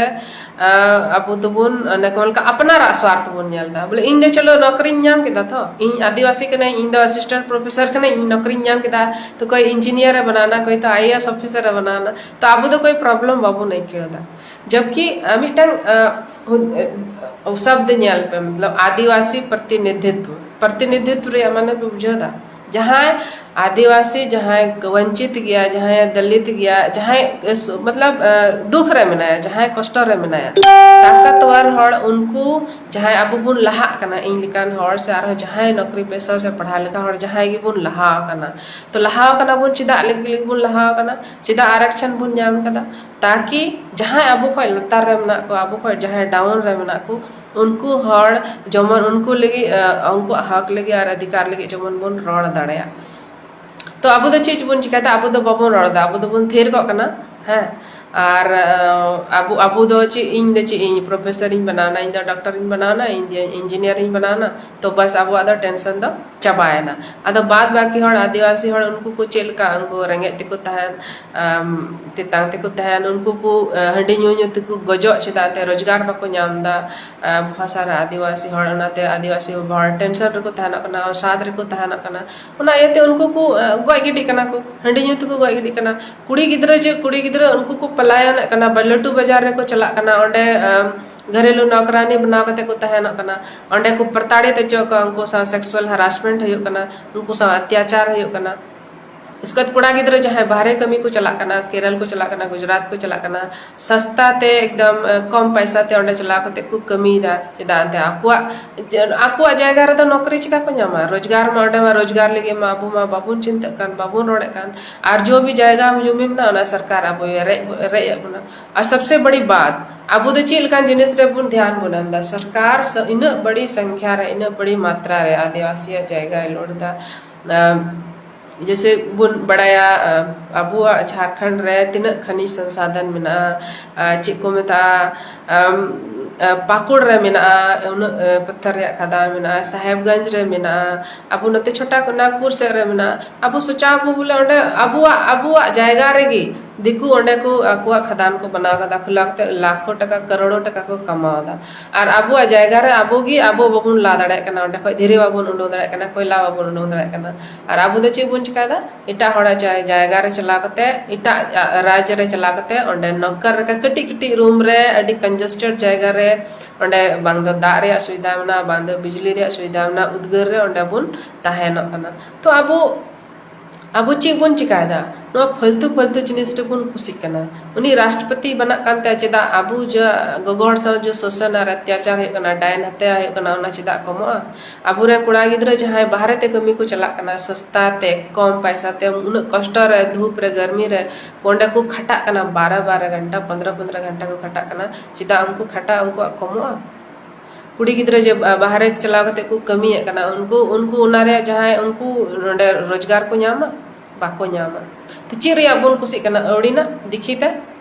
ᱟᱵᱚ ᱫᱚᱵᱚᱱ ᱚᱱᱮ ᱠᱚ ᱢᱮᱱ ᱞᱮᱠᱟ ᱟᱯᱱᱟᱨᱟᱜ ᱥᱣᱟᱨᱛᱷ ᱵᱚᱱ ᱧᱮᱞ ᱫᱟ᱾ ᱵᱚᱞᱮ ᱤᱧ ᱫᱚ ᱪᱚᱞᱚ ᱱᱚᱠᱨᱤᱧ ᱧᱟᱢ ᱠᱮᱫᱟ, ᱛᱚ ᱤᱧ ᱟᱹᱫᱤᱵᱟᱹᱥᱤ ᱠᱟᱹᱱᱟᱹᱧ, ᱤᱧ ᱫᱚ ᱟᱥᱤᱥᱴᱮᱱᱴ ᱯᱨᱚᱯᱷᱮᱥᱚᱨ ᱠᱟᱹᱱᱟᱹᱧ, ᱤᱧ ᱱᱚᱠᱨᱤᱧ ᱧᱟᱢ ᱠᱮᱫᱟ, ᱛᱚ ᱠᱚᱭ ᱤᱧᱡᱤᱱᱤᱭᱟᱨ ᱮ ᱵᱮᱱᱟᱣᱱᱟ, ᱠᱚᱭ ᱛᱚ ᱟᱭ ᱮ ᱮᱥ ᱚᱯᱷᱤᱥᱟᱨ ᱮ ᱵᱮᱱᱟᱣᱱᱟ, ᱛᱚ ᱟᱵᱚ ᱫᱚ ᱠᱚᱭ ᱯᱨᱚᱵᱞᱮᱢ ᱵᱟᱵᱚᱱ ᱟᱹᱭᱠᱟᱹᱣ ᱫᱟ᱾ ᱡᱚᱵᱠᱤ ᱢᱤᱫᱴᱟᱝ ᱥᱚᱵᱫ ᱧᱮᱞ ᱯᱮ, ᱢᱚᱛᱞᱚᱵ ᱟᱹᱫᱤᱵᱟᱹᱥᱤ ᱯᱨᱚᱛᱤᱱᱤᱫᱷᱤᱛᱵ, ᱯᱨᱚᱛᱤᱱᱤᱫᱷᱤᱛᱵ ᱨᱮᱭᱟᱜ ᱢᱟᱱᱮ ᱯᱮ ᱵᱩᱡᱷᱟᱹᱣ ᱫᱟ? ᱡᱟᱦᱟᱸᱭ ᱟᱹᱫᱤᱵᱟᱹᱥᱤ ᱡᱟᱦᱟᱸᱭ ᱵᱚᱧᱪᱤᱛ ᱜᱮᱭᱟ, ᱡᱟᱦᱟᱸᱭ ᱫᱚᱞᱤᱛ ᱜᱮᱭᱟ, ᱡᱟᱦᱟᱸᱭ ᱮᱥ-, ᱢᱚᱛᱞᱚᱵ, ᱮ, ᱫᱩᱠᱷ ᱨᱮ ᱢᱮᱱᱟᱭᱟ, ᱡᱟᱦᱟᱸᱭ ᱠᱚᱥᱴᱚ ᱨᱮ ᱢᱮᱱᱟᱭᱟ, ᱛᱟᱠᱟᱛᱣᱟᱨ ᱦᱚᱲ ᱩᱱᱠᱩ ᱡᱟᱦᱟᱸᱭ ᱟᱵᱚ ᱵᱚᱱ ᱞᱟᱦᱟᱜ ᱠᱟᱱᱟ, ᱤᱧ ᱞᱮᱠᱟᱱ ᱦᱚᱲ ᱥᱮ ᱟᱨᱦᱚᱸ ᱡᱟᱦᱟᱸᱭ ᱱᱚᱠᱨᱤ ᱯᱮᱥᱟ ᱥᱮ ᱯᱟᱲᱦᱟᱣ ᱞᱮᱠᱟ ᱦᱚᱲ ᱡᱟᱦᱟᱸᱭ ᱜᱮᱵᱚᱱ ᱞᱟᱦᱟ ᱟᱠᱟᱱᱟ, ᱛᱚ ᱞᱟᱦᱟ ᱟᱠᱟᱱᱟ ᱵᱚᱱ, ᱪᱮᱫᱟᱜ ᱞᱟᱹᱜᱤᱫ ᱵᱚᱱ ᱞᱟᱦᱟ ᱟᱠᱟᱱᱟ? ᱪᱮᱫᱟᱜ ᱟᱨᱟᱠᱥᱚᱱ ᱵᱚᱱ ᱧᱟᱢ ᱠᱟᱫᱟ? ᱛᱟᱠᱤ ᱡᱟᱦᱟᱸᱭ ᱟᱵᱚ ᱠᱷᱚᱱ ᱞᱟᱛᱟᱨ ᱨᱮ ᱢᱮᱱᱟᱜ ᱠᱚᱣᱟ, ᱟᱵᱚ ᱠᱷᱚᱱ ᱡᱟᱦᱟᱸᱭ ᱰᱟᱣᱩᱱ ᱨᱮ ᱢᱮᱱᱟᱜ ᱠᱚ, ᱩᱱᱠᱩ ᱦᱚᱲ ᱡᱮᱢᱚᱱ ᱩᱱᱠᱩ ᱞᱟᱹᱜᱤᱫ, ᱮ, ᱩᱱᱠᱩᱣᱟᱜ ᱦᱚᱠ ᱞᱟᱹᱜᱤᱫ ᱟᱨ ᱚᱫᱷᱤᱠᱟᱨ ᱞᱟᱹᱜᱤᱫ ᱡᱮᱢᱚᱱ ᱵᱚᱱ ᱨᱚᱲ ᱫᱟᱲᱮᱭᱟᱜ᱾ ᱛᱚ ᱟᱵᱚ ᱫᱚ ᱪᱮᱫ ᱵᱚᱱ ᱪᱤᱠᱟᱹᱭᱮᱫᱟ? ᱟᱵᱚ ᱫᱚ ᱵᱟᱵᱚᱱ ᱨᱚᱲ ᱮᱫᱟ, ᱟᱵᱚ ᱫᱚᱵᱚᱱ ᱛᱷᱤᱨ ᱠᱚᱜ ᱠᱟᱱᱟ᱾ ᱦᱮᱸ, ᱟᱨ, ᱮ, ᱟᱵᱚ, ᱟᱵᱚ ᱫᱚ ᱪᱮᱫ, ᱤᱧ ᱫᱚ ᱪᱮᱫ, ᱤᱧ ᱯᱨᱚᱯᱷᱮᱥᱚᱨ ᱤᱧ ᱵᱮᱱᱟᱣᱱᱟ, ᱤᱧ ᱫᱚ ᱰᱚᱠᱴᱚᱨ ᱤᱧ ᱵᱮᱱᱟᱣᱱᱟ, ᱤᱧ ᱫᱚ ᱤᱧᱡᱤᱱᱤᱭᱟᱨ ᱤᱧ ᱵᱮᱱᱟᱣᱱᱟ, ᱛᱚ ᱵᱟᱥ ᱟᱵᱚᱣᱟᱜ ᱫᱚ ᱴᱮᱱᱥᱚᱱ ᱫᱚ ᱪᱟᱵᱟᱭᱮᱱᱟ᱾ ᱟᱫᱚ ᱵᱟᱫ ᱵᱟᱹᱠᱤ ᱦᱚᱲ, ᱟᱹᱫᱤᱵᱟᱹᱥᱤ ᱦᱚᱲ, ᱩᱱᱠᱩ ᱠᱚ ᱪᱮᱫ ᱞᱮᱠᱟ? ᱩᱱᱠᱩ ᱨᱮᱸᱜᱮᱡ ᱛᱮᱠᱚ ᱛᱟᱦᱮᱱ, ᱟᱢ, ᱛᱮᱛᱟᱝ ᱛᱮᱠᱚ ᱛᱟᱦᱮᱱ, ᱩᱱᱠᱩ ᱠᱚ, ᱮ, ᱦᱟᱺᱰᱤ ᱧᱩ ᱧᱩ ᱛᱮᱠᱚ ᱜᱚᱡᱚᱜ, ᱪᱮᱫᱟᱜ ᱛᱮ ᱨᱳᱡᱽᱜᱟᱨ ᱵᱟᱠᱚ ᱧᱟᱢ ᱮᱫᱟ᱾ ᱮ, ᱵᱚᱦᱩᱛ ᱥᱟᱨᱟ ᱟᱹᱫᱤᱵᱟᱹᱥᱤ ᱦᱚᱲ ᱚᱱᱟᱛᱮ ᱟᱹᱫᱤᱵᱟᱹᱥᱤ ᱦᱚᱲ ᱴᱮᱱᱥᱚᱱ ᱨᱮᱠᱚ ᱛᱟᱦᱮᱱᱚᱜ ᱠᱟᱱᱟ, ᱚᱥᱟᱫ ᱨᱮᱠᱚ ᱛᱟᱦᱮᱱᱚᱜ ᱠᱟᱱᱟ᱾ ᱚᱱᱟ ᱤᱭᱟᱹᱛᱮ ᱩᱱᱠᱩ ᱠᱚ, ᱮ, ᱜᱚᱡ ᱜᱤᱰᱤᱜ ᱠᱟᱱᱟ ᱠᱚ, ᱦᱟᱺᱰᱤ ᱧᱩ ᱛᱮᱠᱚ ᱜᱚᱡ ᱜᱤᱰᱤᱜ ᱠᱟᱱᱟ᱾ ᱠᱩᱲᱤ ᱜᱤᱫᱽᱨᱟᱹ ᱡᱮ ᱠᱩᱲᱤ ᱜᱤᱫᱽᱨᱟᱹ, ᱩᱱᱠᱩ ᱠᱚ ᱯᱟᱞᱟᱭᱚᱱᱚᱜ ᱠᱟᱱᱟ, ᱵᱟ-, ᱞᱟᱹᱴᱩ ᱵᱟᱡᱟᱨ ᱨᱮᱠᱚ ᱪᱟᱞᱟᱜ ᱠᱟᱱᱟ, ᱚᱸᱰᱮ, ᱮᱢ, ᱜᱷᱟᱨᱮᱞᱩ ᱱᱚᱠᱨᱟᱱᱤ ᱵᱮᱱᱟᱣ ᱠᱟᱛᱮ ᱠᱚ ᱛᱟᱦᱮᱱᱚᱜ ᱠᱟᱱᱟ᱾ ᱚᱸᱰᱮ ᱠᱚ ᱯᱨᱚᱛᱟᱲᱤᱛ ᱦᱚᱪᱚ ᱠᱚᱣᱟ, ᱩᱱᱠᱩ ᱥᱟᱶ ᱥᱮᱠᱥᱩᱣᱟᱞ ᱦᱟᱨᱟᱥᱢᱮᱱᱴ ᱦᱩᱭᱩᱜ ᱠᱟᱱᱟ, ᱩᱱᱠᱩ ᱥᱟᱶ ᱚᱛᱛᱟᱪᱟᱨ ᱦᱩᱭᱩᱜ ᱠᱟᱱᱟ᱾ ᱤᱥᱠᱮ ᱵᱟᱫ ᱠᱚᱲᱟ ᱜᱤᱫᱽᱨᱟᱹ ᱡᱟᱦᱟᱸᱭ ᱵᱟᱦᱨᱮ ᱠᱟᱹᱢᱤ ᱠᱚ ᱪᱟᱞᱟᱜ ᱠᱟᱱᱟ, ᱠᱮᱨᱚᱞ ᱠᱚ ᱪᱟᱞᱟᱜ ᱠᱟᱱᱟ, ᱜᱩᱡᱽᱨᱟᱴ ᱠᱚ ᱪᱟᱞᱟᱜ ᱠᱟᱱᱟ, ᱥᱟᱥᱛᱟ ᱛᱮ ᱮᱠᱫᱚᱢ, ᱮ, ᱠᱚᱢ ᱯᱚᱭᱥᱟ ᱛᱮ ᱚᱸᱰᱮ ᱪᱟᱞᱟᱣ ᱠᱟᱛᱮ ᱠᱚ ᱠᱟᱹᱢᱤᱭᱮᱫᱟ᱾ ᱪᱮᱫᱟᱜ ᱮᱱᱛᱮ ᱟᱠᱚᱣᱟᱜ, ᱡᱮ, ᱟᱠᱚᱣᱟᱜ ᱡᱟᱭᱜᱟ ᱨᱮᱫᱚ ᱱᱚᱠᱨᱤ ᱪᱤᱠᱟ ᱠᱚ ᱧᱟᱢᱟ? ᱨᱳᱡᱽᱜᱟᱨ ᱢᱟ ᱚᱸᱰᱮ ᱢᱟ, ᱨᱳᱡᱽᱜᱟᱨ ᱞᱟᱹᱜᱤᱫ ᱢᱟ ᱟᱵᱚ ᱢᱟ ᱵᱟᱵᱚᱱ ᱪᱤᱱᱛᱟᱹᱜ ᱠᱟᱱ, ᱵᱟᱵᱚᱱ ᱨᱚᱲᱮᱫ ᱠᱟᱱ᱾ ᱟᱨ ᱡᱚ ᱵᱷᱤ ᱡᱟᱭᱜᱟ ᱡᱚᱢᱤ ᱢᱮᱱᱟᱜᱼᱟ, ᱚᱱᱟ ᱥᱚᱨᱠᱟᱨ ᱟᱵᱚᱭ ᱨᱮᱡ, ᱨᱮᱡ ᱮᱫ ᱵᱚᱱᱟ᱾ ᱟᱨ ᱥᱚᱵᱥᱮ ᱵᱟᱲᱤ ᱵᱟᱛ, ᱟᱵᱚ ᱫᱚ ᱪᱮᱫ ᱞᱮᱠᱟᱱ ᱡᱤᱱᱤᱥ ᱨᱮᱵᱚᱱ ᱫᱷᱮᱭᱟᱱ ᱵᱚᱱ ᱮᱢ ᱮᱫᱟ? ᱥᱚᱨᱠᱟᱨ ᱥᱚ-, ᱤᱱᱟᱹᱜ ᱵᱟᱲᱤ ᱥᱚᱝᱠᱷᱭᱟ ᱨᱮ, ᱤᱱᱟᱹᱜ ᱵᱟᱲᱤ ᱢᱟᱛᱨᱟ ᱨᱮ ᱟᱹᱫᱤᱵᱟᱹᱥᱤᱭᱟᱜ ᱡᱟᱭᱜᱟᱭ ᱞᱚᱲ ᱮᱫᱟ᱾ ᱟᱢ, ᱡᱮᱭᱥᱮ ᱵᱚᱱ ᱵᱟᱲᱟᱭᱟ, ᱟᱵᱚᱣᱟᱜ ᱡᱷᱟᱲᱠᱷᱚᱸᱰ ᱨᱮ ᱛᱤᱱᱟᱹᱜ ᱠᱷᱟᱱᱤᱡᱽ ᱥᱚᱝᱥᱟᱫᱷᱚᱱ ᱢᱮᱱᱟᱜᱼᱟ, ᱟᱨ ᱪᱮᱫ ᱠᱚ ᱢᱮᱛᱟᱜᱼᱟ, ᱟᱢ, ᱟᱨ ᱯᱟᱹᱠᱩᱲ ᱨᱮ ᱢᱮᱱᱟᱜᱼᱟ, ᱩᱱᱟᱹᱜ, ᱟᱨ ᱯᱟᱛᱷᱚᱨ ᱨᱮᱭᱟᱜ ᱠᱷᱟᱫᱟᱱ ᱢᱮᱱᱟᱜᱼᱟ, ᱥᱟᱦᱮᱵᱽᱜᱚᱸᱡᱽ ᱨᱮ ᱢᱮᱱᱟᱜᱼᱟ, ᱟᱵᱚ ᱱᱚᱛᱮ ᱪᱷᱳᱴᱟ ᱱᱟᱜᱽᱯᱩᱨ ᱥᱮᱫ ᱨᱮ ᱢᱮᱱᱟᱜᱼᱟ᱾ ᱟᱵᱚ ᱥᱚᱪᱟᱣ ᱟᱵᱚ ᱵᱚᱞᱮ ᱚᱸᱰᱮ ᱟᱵᱚᱣᱟᱜ, ᱟᱵᱚᱣᱟᱜ ᱡᱟᱭᱜᱟ ᱨᱮᱜᱮ ᱫᱤᱠᱩ ᱚᱸᱰᱮ ᱠᱚ ᱟᱠᱚᱣᱟᱜ ᱠᱷᱟᱫᱟᱱ ᱠᱚ ᱵᱮᱱᱟᱣ ᱠᱟᱫᱟ, ᱠᱷᱩᱞᱟᱹᱣ ᱠᱟᱛᱮ ᱞᱟᱠᱷᱚ ᱴᱟᱠᱟ, ᱠᱟᱨᱳᱲᱚ ᱴᱟᱠᱟ ᱠᱚ ᱠᱟᱢᱟᱣ ᱮᱫᱟ᱾ ᱟᱨ ᱟᱵᱚᱣᱟᱜ ᱡᱟᱭᱜᱟ ᱨᱮ ᱟᱵᱚ ᱜᱮ ᱟᱵᱚ ᱵᱟᱵᱚᱱ ᱞᱟ ᱫᱟᱲᱮᱭᱟᱜ ᱠᱟᱱᱟ, ᱚᱸᱰᱮ ᱠᱷᱚᱡ ᱫᱷᱤᱨᱤ ᱵᱟᱵᱚᱱ ᱩᱰᱩᱝ ᱫᱟᱲᱮᱭᱟᱜ ᱠᱟᱱᱟ, ᱠᱚᱭᱞᱟ ᱵᱟᱵᱚᱱ ᱩᱰᱩᱝ ᱫᱟᱲᱮᱭᱟᱜ ᱠᱟᱱᱟ᱾ ᱟᱨ ᱟᱵᱚ ᱫᱚ ᱪᱮᱫ ᱵᱚᱱ ᱪᱤᱠᱟᱭᱮᱫᱟ? ᱮᱴᱟᱜ ᱦᱚᱲᱟᱜ ᱡᱟ-, ᱡᱟᱭᱜᱟ ᱨᱮ ᱪᱟᱞᱟᱣ ᱠᱟᱛᱮ, ᱮᱴᱟᱜ, ᱟ, ᱨᱟᱡᱽ ᱨᱮ ᱪᱟᱞᱟᱣ ᱠᱟᱛᱮ ᱚᱸᱰᱮ ᱱᱚᱠᱠᱚᱨ ᱞᱮᱠᱟ ᱠᱟᱹᱴᱤᱡ ᱠᱟᱹᱴᱤᱡ ᱨᱩᱢ ᱨᱮ, ᱟᱹᱰᱤ ᱠᱚᱱᱡᱮᱥᱴᱮᱰ ᱡᱟᱭᱜᱟ ᱨᱮ, ᱚᱸᱰᱮ ᱵᱟᱝ ᱫᱚ ᱫᱟᱜ ᱨᱮᱭᱟᱜ ᱥᱩᱵᱤᱫᱷᱟ ᱢᱮᱱᱟᱜᱼᱟ, ᱵᱟᱝ ᱫᱚ ᱵᱤᱡᱽᱞᱤ ᱨᱮᱭᱟᱜ ᱥᱩᱵᱤᱫᱷᱟ ᱢᱮᱱᱟᱜᱼᱟ, ᱩᱫᱽᱜᱟᱹᱨ ᱨᱮ ᱚᱸᱰᱮ ᱵᱚᱱ ᱛᱟᱦᱮᱱᱚᱜ ᱠᱟᱱᱟ᱾ ᱛᱚ ᱟᱵᱚ ᱟᱵᱚ ᱪᱮᱫ ᱵᱚᱱ ᱪᱤᱠᱟᱭᱮᱫᱟ? ᱱᱚᱣᱟ ᱯᱷᱟᱞᱛᱩ ᱯᱷᱟᱞᱛᱩ ᱡᱤᱱᱤᱥ ᱨᱮᱵᱚᱱ ᱠᱩᱥᱤᱜ ᱠᱟᱱᱟ᱾ ᱩᱱᱤ ᱨᱟᱥᱴᱨᱚᱯᱚᱛᱤ ᱵᱮᱱᱟᱜ ᱠᱟᱱ ᱛᱟᱭᱟ, ᱪᱮᱫᱟᱜ ᱟᱵᱚ ᱡᱟ ᱜᱚᱜᱚ ᱦᱚᱲ ᱥᱟᱶ ᱡᱟ ᱥᱳᱥᱚᱱ ᱟᱨ ᱚᱛᱛᱟᱪᱟᱨ ᱦᱩᱭᱩᱜ ᱠᱟᱱᱟ, ᱰᱟᱭᱱ ᱦᱟᱛᱭᱟ ᱦᱩᱭᱩᱜ ᱠᱟᱱᱟ, ᱚᱱᱟ ᱪᱮᱫᱟᱜ ᱠᱚᱢᱚᱜᱼᱟ? ᱟᱵᱚᱨᱮᱱ ᱠᱚᱲᱟ ᱜᱤᱫᱽᱨᱟᱹ ᱡᱟᱦᱟᱸᱭ ᱵᱟᱦᱨᱮ ᱛᱮ ᱠᱟᱹᱢᱤ ᱠᱚ ᱪᱟᱞᱟᱜ ᱠᱟᱱᱟ, ᱥᱚᱥᱛᱟ ᱛᱮ, ᱠᱚᱢ ᱯᱟᱭᱥᱟ ᱛᱮ, ᱩᱱᱟᱹᱜ ᱠᱚᱥᱴᱚ ᱨᱮ, ᱫᱷᱩᱯ ᱨᱮ, ᱜᱟᱨᱢᱤ ᱨᱮ, ᱚᱸᱰᱮ ᱠᱚ ᱠᱷᱟᱴᱟᱜ ᱠᱟᱱᱟ, ᱵᱟᱨᱚ ᱵᱟᱨᱚ ᱜᱷᱚᱱᱴᱟ, ᱯᱚᱱᱫᱽᱨᱚ ᱯᱚᱱᱫᱽᱨᱚ ᱜᱷᱚᱱᱴᱟ ᱠᱚ ᱠᱷᱟᱴᱟᱜ ᱠᱟᱱᱟ, ᱪᱮᱫᱟᱜ ᱩᱱᱠᱩ ᱠᱷᱟᱴᱟᱜ ᱩᱱᱠᱩᱣᱟᱜ ᱠᱚᱢᱚᱜᱼᱟ? ᱠᱩᱲᱤ ᱜᱤᱫᱽᱨᱟᱹ ᱡᱮ ᱵᱟ-, ᱵᱟᱦᱨᱮ ᱪᱟᱞᱟᱣ ᱠᱟᱛᱮ ᱠᱚ ᱠᱟᱹᱢᱤᱭᱮᱫ ᱠᱟᱱᱟ, ᱩᱱᱠᱩ, ᱩᱱᱠᱩ ᱚᱱᱟ ᱨᱮᱭᱟᱜ ᱡᱟᱦᱟᱸᱭ ᱩᱱᱠᱩ ᱱᱚᱰᱮ ᱨᱳᱡᱽᱜᱟᱨ ᱠᱚ ᱧᱟᱢᱟ? ᱵᱟᱠᱚ ᱧᱟᱢᱟ᱾ ᱛᱚ ᱪᱮᱫ ᱨᱮᱭᱟᱜ ᱵᱚᱱ ᱠᱩᱥᱤᱜ ᱠᱟᱱᱟ? ᱟᱹᱣᱲᱤᱱᱟᱜ, ᱫᱤᱠᱷᱤᱛᱟ᱾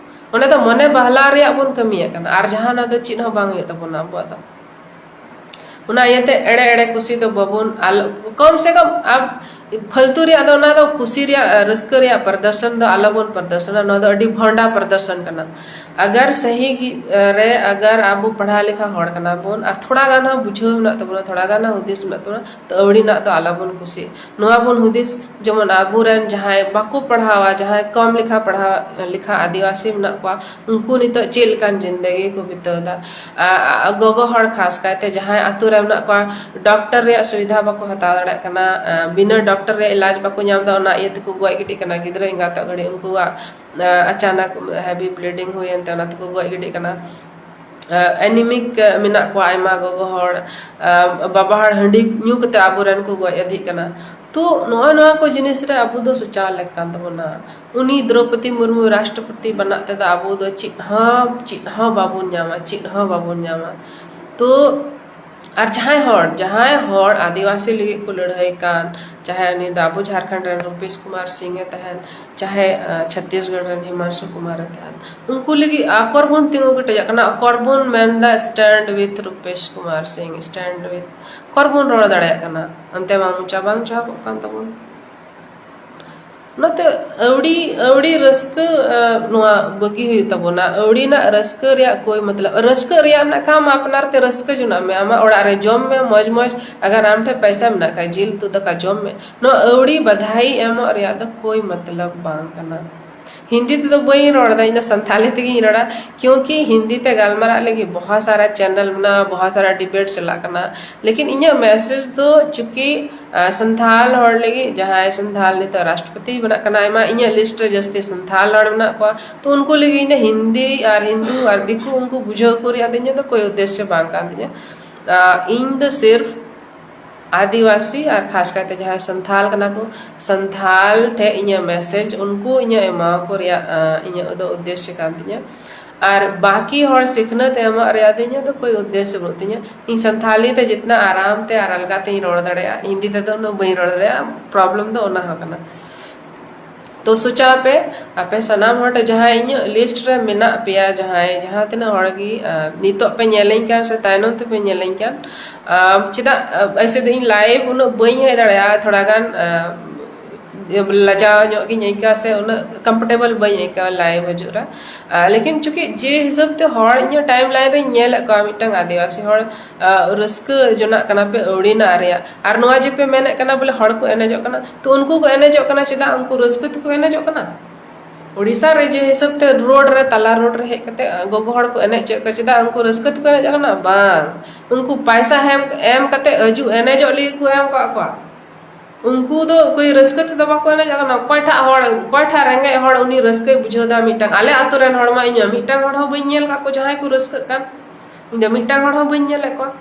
ᱚᱱᱟ ᱫᱚ ᱢᱚᱱᱮ ᱵᱟᱦᱞᱟ ᱨᱮᱭᱟᱜ ᱵᱚᱱ ᱠᱟᱹᱢᱤᱭᱮᱫ ᱠᱟᱱᱟ, ᱟᱨ ᱡᱟᱦᱟᱱᱟᱜ ᱫᱚ ᱪᱮᱫ ᱦᱚᱸ ᱵᱟᱝ ᱦᱩᱭᱩᱜ ᱛᱟᱵᱚᱱᱟ ᱟᱵᱚᱣᱟᱜ ᱫᱚ᱾ ᱚᱱᱟ ᱤᱭᱟᱹᱛᱮ ᱮᱲᱮ ᱮᱲᱮ ᱠᱩᱥᱤ ᱫᱚ ᱵᱟᱵᱚᱱ, ᱟᱞ-, ᱠᱚᱢ ᱥᱮ ᱠᱚᱢ ᱟᱵ-, ᱯᱷᱟᱞᱛᱩ ᱨᱮᱭᱟᱜ ᱫᱚ, ᱚᱱᱟ ᱫᱚ ᱠᱩᱥᱤ ᱨᱮᱭᱟᱜ, ᱨᱟᱹᱥᱠᱟᱹ ᱨᱮᱭᱟᱜ ᱯᱨᱚᱫᱚᱨᱥᱚᱱ ᱫᱚ ᱟᱞᱚᱵᱚᱱ ᱯᱨᱚᱫᱚᱨᱥᱚᱱᱟ᱾ ᱱᱚᱣᱟ ᱫᱚ ᱟᱹᱰᱤ ᱵᱷᱚᱱᱰᱟ ᱯᱨᱚᱫᱚᱨᱥᱚᱱ ᱠᱟᱱᱟ᱾ ᱟᱜᱟᱨ ᱥᱟᱹᱦᱤ ᱜᱮ, ᱨᱮ ᱟᱜᱟᱨ ᱟᱵᱚ ᱯᱟᱲᱦᱟᱣ ᱞᱮᱠᱷᱟ ᱦᱚᱲ ᱠᱟᱱᱟ ᱵᱚᱱ ᱟᱨ ᱛᱷᱚᱲᱟ ᱜᱟᱱ ᱦᱚᱸ ᱵᱩᱡᱷᱟᱹᱣ ᱢᱮᱱᱟᱜ ᱛᱟᱵᱚᱱᱟ, ᱛᱷᱚᱲᱟ ᱜᱟᱱ ᱦᱚᱸ ᱦᱩᱫᱤᱥ ᱢᱮᱱᱟᱜ ᱛᱟᱵᱚᱱᱟ, ᱛᱚ ᱟᱹᱣᱲᱤᱱᱟᱜ ᱫᱚ ᱟᱞᱚᱵᱚᱱ ᱠᱩᱥᱤ᱾ ᱱᱚᱣᱟ ᱵᱚᱱ ᱦᱩᱫᱤᱥ, ᱡᱮᱢᱚᱱ ᱟᱵᱚᱨᱮᱱ ᱡᱟᱦᱟᱸᱭ ᱵᱟᱠᱚ ᱯᱟᱲᱦᱟᱣᱟ, ᱡᱟᱦᱟᱸᱭ ᱠᱚᱢ ᱞᱮᱠᱷᱟ ᱯᱟᱲᱦᱟᱣ ᱞᱮᱠᱷᱟ ᱟᱹᱫᱤᱵᱟᱹᱥᱤ ᱢᱮᱱᱟᱜ ᱠᱚᱣᱟ, ᱩᱱᱠᱩ ᱱᱤᱛᱚᱜ ᱪᱮᱫ ᱞᱮᱠᱟᱱ ᱡᱤᱱᱫᱮᱜᱤ ᱠᱚ ᱵᱤᱛᱟᱹᱣ ᱮᱫᱟ᱾ ᱟ, ᱟ, ᱜᱚᱜᱚ ᱦᱚᱲ ᱠᱷᱟᱥ ᱠᱟᱭᱛᱮ ᱡᱟᱦᱟᱸᱭ ᱟᱛᱳ ᱨᱮ ᱢᱮᱱᱟᱜ ᱠᱚᱣᱟ, ᱰᱚᱠᱴᱚᱨ ᱨᱮᱭᱟᱜ ᱥᱩᱵᱤᱫᱷᱟ ᱵᱟᱠᱚ ᱦᱟᱛᱟᱣ ᱫᱟᱲᱮᱭᱟᱜ ᱠᱟᱱᱟ, ᱟ, ᱵᱤᱱᱟᱹ ᱰᱚᱠᱴᱚᱨ ᱨᱮᱭᱟᱜ ᱤᱞᱟᱡᱽ ᱵᱟᱠᱚ ᱧᱟᱢ ᱮᱫᱟ, ᱚᱱᱟ ᱤᱭᱟᱹ ᱛᱮᱠᱚ ᱜᱚᱡ ᱜᱤᱰᱤᱜ ᱠᱟᱱᱟ ᱜᱤᱫᱽᱨᱟᱹ ᱮᱸᱜᱟᱛᱚᱜ ᱜᱷᱟᱹᱲᱤᱡ ᱩᱱᱠᱩᱣᱟᱜ, ᱟ, ᱟᱪᱟᱱᱟᱠ heavy bleeding ᱦᱩᱭᱮᱱ ᱛᱮ ᱚᱱᱟ ᱛᱮᱠᱚ ᱜᱚᱡ ᱜᱤᱰᱤᱜ ᱠᱟᱱᱟ᱾ ᱟ, anemic, ᱟ, ᱢᱮᱱᱟᱜ ᱠᱚᱣᱟ ᱟᱭᱢᱟ ᱜᱚᱜᱚ ᱦᱚᱲ, ᱟ, ᱵᱟᱵᱟ ᱦᱚᱲ ᱦᱟᱺᱰᱤ ᱧᱩ ᱠᱟᱛᱮ ᱟᱵᱚᱨᱮᱱ ᱠᱚ ᱜᱚᱡ ᱟᱫᱷᱤᱜ ᱠᱟᱱᱟ᱾ ᱛᱚ ᱱᱚᱜᱼᱚᱭ ᱱᱚᱣᱟ ᱠᱚ ᱡᱤᱱᱤᱥ ᱨᱮ ᱟᱵᱚ ᱫᱚ ᱥᱚᱪᱟᱣ ᱞᱮᱠ ᱠᱟᱱ ᱛᱟᱵᱚᱱᱟ᱾ ᱩᱱᱤ ᱫᱨᱚᱯᱚᱫᱤ ᱢᱩᱨᱢᱩ ᱨᱟᱥᱴᱨᱚᱯᱚᱛᱤ ᱵᱮᱱᱟᱜ ᱛᱮᱫᱚ ᱟᱵᱚ ᱫᱚ ᱪᱮᱫ ᱦᱚᱸ, ᱪᱮᱫ ᱦᱚᱸ ᱵᱟᱵᱚᱱ ᱧᱟᱢᱟ, ᱪᱮᱫ ᱦᱚᱸ ᱵᱟᱵᱚᱱ ᱧᱟᱢᱟ᱾ ᱛᱚ ᱟᱨ ᱡᱟᱦᱟᱸᱭ ᱦᱚᱲ, ᱡᱟᱦᱟᱸᱭ ᱦᱚᱲ ᱟᱹᱫᱤᱵᱟᱹᱥᱤ ᱞᱟᱹᱜᱤᱫ ᱠᱚ ᱞᱟᱹᱲᱦᱟᱹᱭ ᱠᱟᱱ, ᱪᱟᱦᱮ ᱩᱱᱤ ᱫᱚ ᱟᱵᱚ ᱡᱷᱟᱲᱠᱷᱚᱸᱰ ᱨᱮᱱ ᱨᱩᱯᱮᱥ ᱠᱩᱢᱟᱨ ᱥᱤᱝ ᱮ ᱛᱟᱦᱮᱱ, ᱪᱟᱦᱮ, ᱟ, ᱪᱷᱚᱛᱤᱥᱜᱚᱲ ᱨᱮᱱ ᱦᱤᱢᱟᱝᱥᱩ ᱠᱩᱢᱟᱨ ᱮ ᱛᱟᱦᱮᱱ, ᱩᱱᱠᱩ ᱞᱟᱹᱜᱤᱫ ᱟᱠᱚᱨ ᱵᱚᱱ ᱛᱤᱸᱜᱩ ᱠᱮᱴᱮᱡᱚᱜ ᱠᱟᱱᱟ, ᱟᱠᱚᱨ ᱵᱚᱱ ᱢᱮᱱᱫᱟ, "Stand with ᱨᱩᱯᱮᱥ Kumar Singh, stand with", ᱟᱠᱚᱨ ᱵᱚᱱ ᱨᱚᱲ ᱫᱟᱲᱮᱭᱟᱜ ᱠᱟᱱᱟ, ᱚᱱᱛᱮ ᱢᱟ ᱢᱚᱪᱟ ᱵᱟᱝ ᱪᱟᱯᱚᱜ ᱠᱟᱱ ᱛᱟᱵᱚᱱ᱾ ᱚᱱᱟᱛᱮ ᱟᱹᱣᱲᱤ, ᱟᱹᱣᱲᱤ ᱨᱟᱹᱥᱠᱟᱹ, ᱟ, ᱱᱚᱣᱟ ᱵᱟᱹᱜᱤ ᱦᱩᱭᱩᱜ ᱛᱟᱵᱚᱱᱟ᱾ ᱟᱹᱣᱲᱤᱱᱟᱜ ᱨᱟᱹᱥᱠᱟᱹ ᱨᱮᱭᱟᱜ ᱠᱳᱭ ᱢᱚᱛᱞᱚᱵ, ᱨᱟᱹᱥᱠᱟᱹ ᱨᱮᱭᱟᱜ ᱢᱮᱱᱟᱜ ᱠᱷᱟᱱ ᱟᱯᱱᱟᱨ ᱛᱮ ᱨᱟᱹᱥᱠᱟᱹ ᱡᱚᱱᱟᱜ ᱢᱮ, ᱟᱢᱟᱜ ᱚᱲᱟᱜ ᱨᱮ ᱡᱚᱢ ᱢᱮ ᱢᱚᱡᱽ ᱢᱚᱡᱽ, ᱟᱜᱟᱨ ᱟᱢ ᱴᱷᱮᱱ ᱯᱚᱭᱥᱟ ᱢᱮᱱᱟᱜ ᱠᱷᱟᱱ ᱡᱤᱞ ᱩᱛᱩ ᱫᱟᱠᱟ ᱡᱚᱢ ᱢᱮ᱾ ᱱᱚᱣᱟ ᱟᱹᱣᱲᱤ ᱵᱟᱫᱷᱟᱭᱤ ᱮᱢᱚᱜ ᱨᱮᱭᱟᱜ ᱫᱚ ᱠᱳᱭ ᱢᱚᱛᱞᱚᱵ ᱵᱟᱝ ᱠᱟᱱᱟ᱾ ᱦᱤᱱᱫᱤ ᱛᱮᱫᱚ ᱵᱟᱹᱧ ᱨᱚᱲ ᱮᱫᱟ, ᱤᱧ ᱫᱚ ᱥᱟᱱᱛᱷᱟᱞᱤ ᱛᱮᱜᱤᱧ ᱨᱚᱲᱟ, ᱠᱤᱭᱩᱸᱠᱤ ᱦᱤᱱᱫᱤ ᱛᱮ ᱜᱟᱞᱢᱟᱨᱟᱜ ᱞᱟᱹᱜᱤᱫ ᱵᱚᱦᱚᱛ ᱥᱟᱨᱟ ᱪᱮᱱᱮᱞ ᱢᱮᱱᱟᱜᱼᱟ, ᱵᱚᱦᱚᱛ ᱥᱟᱨᱟ ᱰᱤᱵᱮᱴ ᱪᱟᱞᱟᱜ ᱠᱟᱱᱟ᱾ ᱞᱮᱠᱤᱱ ᱤᱧᱟᱹᱜ ᱢᱮᱥᱮᱡᱽ ᱫᱚ ᱪᱩᱸᱠᱤ ᱥᱟᱱᱛᱷᱟᱞ ᱦᱚᱲ ᱞᱟᱹᱜᱤᱫ, ᱡᱟᱦᱟᱸᱭ ᱥᱟᱱᱛᱷᱟᱞ ᱱᱤᱛᱚᱜ ᱨᱟᱥᱴᱨᱚᱯᱚᱛᱤ ᱵᱮᱱᱟᱜ ᱠᱟᱱᱟ, ᱟᱭᱢᱟ ᱤᱧᱟᱹᱜ ᱞᱤᱥᱴ ᱨᱮ ᱡᱟᱹᱥᱛᱤ ᱥᱟᱱᱛᱷᱟᱞ ᱦᱚᱲ ᱢᱮᱱᱟᱜ ᱠᱚᱣᱟ, ᱛᱚ ᱩᱱᱠᱩ ᱞᱟᱹᱜᱤᱫ ᱤᱧ ᱫᱚ ᱦᱤᱱᱫᱤ ᱟᱨ ᱦᱤᱱᱫᱩ ᱟᱨ ᱫᱤᱠᱩ ᱩᱱᱠᱩ ᱵᱩᱡᱷᱟᱹᱣ ᱠᱚ ᱨᱮᱭᱟᱜ ᱫᱚ ᱤᱧᱟᱹᱜ ᱫᱚ ᱠᱳᱭ ᱩᱫᱽᱫᱮᱥᱭᱚ ᱵᱟᱝ ᱠᱟᱱ ᱛᱤᱧᱟᱹ᱾ ᱤᱧ ᱫᱚ ᱥᱤᱨᱯ ᱟᱹᱫᱤᱵᱟᱹᱥᱤ ᱟᱨ ᱠᱷᱟᱥ ᱠᱟᱭᱛᱮ ᱡᱟᱦᱟᱸᱭ ᱥᱟᱱᱛᱷᱟᱞ ᱠᱟᱱᱟ ᱠᱚ, ᱥᱟᱱᱛᱷᱟᱞ ᱴᱷᱮᱱ ᱤᱧᱟᱹᱜ ᱢᱮᱥᱮᱡᱽ ᱩᱱᱠᱩ ᱤᱧᱟᱹᱜ ᱮᱢᱟ ᱠᱚ ᱨᱮᱭᱟᱜ ᱤᱧᱟᱹᱜ ᱫᱚ ᱩᱫᱽᱫᱮᱥᱭᱚ ᱠᱟᱱ ᱛᱤᱧᱟᱹ᱾ ᱟᱨ ᱵᱟᱹᱠᱤ ᱦᱚᱲ ᱥᱤᱠᱷᱱᱟᱹᱛ ᱮᱢᱚᱜ ᱨᱮᱭᱟᱜ ᱫᱚ ᱤᱧᱟᱹᱜ ᱫᱚ ᱠᱳᱭ ᱩᱫᱽᱫᱮᱥᱭᱚ ᱵᱟᱹᱱᱩᱜ ᱛᱤᱧᱟᱹ᱾ ᱤᱧ ᱥᱟᱱᱛᱷᱟᱞᱤ ᱛᱮ ᱡᱤᱛᱱᱟ ᱟᱨᱟᱢ ᱛᱮ ᱟᱨ ᱟᱞᱜᱟ ᱛᱤᱧ ᱨᱚᱲ ᱫᱟᱲᱮᱭᱟᱜᱼᱟ, ᱦᱤᱱᱫᱤ ᱛᱮᱫᱚ ᱩᱱᱟᱹᱜ ᱵᱟᱹᱧ ᱨᱚᱲ ᱫᱟᱲᱮᱭᱟᱜᱼᱟ᱾ ᱯᱨᱚᱵᱞᱮᱢ ᱫᱚ ᱚᱱᱟ ᱦᱚᱸ ᱠᱟᱱᱟ᱾ ᱛᱚ ᱥᱚᱪᱟᱣ ᱯᱮ, ᱟᱯᱮ ᱥᱟᱱᱟᱢ ᱦᱚᱲ ᱡᱟᱦᱟᱸᱭ ᱤᱧᱟᱹᱜ ᱞᱤᱥᱴ ᱨᱮ ᱢᱮᱱᱟᱜ ᱯᱮᱭᱟ, ᱡᱟᱦᱟᱸᱭ ᱡᱟᱦᱟᱸ ᱛᱤᱱᱟᱹᱜ ᱦᱚᱲ ᱜᱮ ᱱᱤᱛᱚᱜ ᱯᱮ ᱧᱮᱞᱮᱧ ᱠᱟᱱ ᱥᱮ ᱛᱟᱭᱱᱚᱢ ᱛᱮᱯᱮ ᱧᱮᱞᱮᱧ ᱠᱟᱱ, ᱪᱮᱫᱟᱜ ᱮᱥᱮ ᱫᱚ ᱤᱧ ᱞᱟᱭᱤᱵᱷ ᱩᱱᱟᱹᱜ ᱵᱟᱹᱧ ᱦᱮᱡ ᱫᱟᱲᱮᱭᱟᱜᱼᱟ, ᱛᱷᱚᱲᱟ ᱜᱟᱱ ᱞᱟᱡᱟᱣ ᱧᱚᱜ ᱜᱤᱧ ᱟᱹᱭᱠᱟᱹᱣᱟ ᱥᱮ ᱩᱱᱟᱹᱜ ᱠᱚᱢᱯᱷᱚᱨᱴᱮᱵᱚᱞ ᱵᱟᱹᱧ ᱟᱹᱭᱠᱟᱹᱣᱟ ᱞᱟᱭᱤᱵᱷ ᱦᱤᱡᱩᱜ ᱨᱮ᱾ ᱞᱮᱠᱤᱱ ᱪᱩᱸᱠᱤ ᱡᱮ ᱦᱤᱥᱟᱹᱵ ᱛᱮ ᱦᱚᱲ ᱤᱧᱟᱹᱜ ᱴᱟᱭᱤᱢ ᱞᱟᱭᱤᱱ ᱨᱮᱧ ᱧᱮᱞᱮᱫ ᱠᱚᱣᱟ, ᱢᱤᱫᱴᱟᱝ ᱟᱹᱫᱤᱵᱟᱹᱥᱤ ᱦᱚᱲ ᱨᱟᱹᱥᱠᱟᱹ ᱡᱚᱱᱟᱜ ᱠᱟᱱᱟ ᱯᱮ ᱟᱹᱣᱲᱤᱱᱟᱜ ᱨᱮᱭᱟᱜ, ᱟᱨ ᱱᱚᱣᱟ ᱡᱮ ᱯᱮ ᱢᱮᱱᱮᱫ ᱠᱟᱱᱟ ᱵᱚᱞᱮ ᱦᱚᱲ ᱠᱚ ᱮᱱᱮᱡᱚᱜ ᱠᱟᱱᱟ, ᱛᱚ ᱩᱱᱠᱩ ᱠᱚ ᱮᱱᱮᱡᱚᱜ ᱠᱟᱱᱟ, ᱪᱮᱫᱟᱜ ᱩᱱᱠᱩ ᱨᱟᱹᱥᱠᱟᱹ ᱛᱮᱠᱚ ᱮᱱᱮᱡᱚᱜ ᱠᱟᱱᱟ? ᱳᱰᱤᱥᱟ ᱨᱮ ᱡᱮ ᱦᱤᱥᱟᱹᱵ ᱛᱮ ᱨᱳᱰ ᱨᱮ, ᱛᱟᱞᱟ ᱨᱳᱰ ᱨᱮ ᱦᱮᱡ ᱠᱟᱛᱮ ᱜᱚᱜᱚ ᱦᱚᱲ ᱠᱚ ᱮᱱᱮᱡ ᱦᱚᱪᱚᱭᱮᱫ ᱠᱚᱣᱟ, ᱪᱮᱫᱟᱜ ᱩᱱᱠᱩ ᱨᱟᱹᱥᱠᱟᱹ ᱛᱮᱠᱚ ᱮᱱᱮᱡᱚᱜ ᱠᱟᱱᱟ? ᱵᱟᱝ, ᱩᱱᱠᱩ ᱯᱟᱭᱥᱟ ᱮᱢ ᱮᱢ ᱠᱟᱛᱮ ᱦᱤᱡᱩᱜ ᱮᱱᱮᱡᱚᱜ ᱞᱟᱹᱜᱤᱫ ᱠᱚ ᱮᱢ ᱠᱟᱜ ᱠᱚᱣᱟ᱾ ᱩᱱᱠᱩ ᱫᱚ ᱚᱠᱚᱭ ᱨᱟᱹᱥᱠᱟᱹ ᱛᱮᱫᱚ ᱵᱟᱠᱚ ᱮᱱᱮᱡᱚᱜ ᱠᱟᱱᱟ᱾ ᱚᱠᱚᱭᱴᱟᱜ ᱦᱚᱲ, ᱚᱠᱚᱭᱴᱟᱜ ᱨᱮᱸᱜᱮᱡ ᱦᱚᱲ ᱩᱱᱤ ᱨᱟᱹᱥᱠᱟᱹᱭ ᱵᱩᱡᱷᱟᱹᱣ ᱫᱟ? ᱢᱤᱫᱴᱟᱝ ᱟᱞᱮ ᱟᱛᱳ ᱨᱮᱱ ᱦᱚᱲ ᱢᱟ ᱤᱧ ᱢᱟ ᱢᱤᱫᱴᱟᱝ ᱦᱚᱲ ᱦᱚᱸ ᱵᱟᱹᱧ ᱧᱮᱞ ᱠᱟᱜ ᱠᱚ ᱡᱟᱦᱟᱸᱭ ᱠᱚ ᱨᱟᱹᱥᱠᱟᱹᱜ ᱠᱟᱱ᱾ ᱤᱧ ᱫᱚ ᱢᱤᱫᱴᱟᱝ ᱦᱚᱲ ᱦᱚᱸ ᱵᱟᱹᱧ ᱧᱮᱞᱮᱫ ᱠᱚᱣᱟ᱾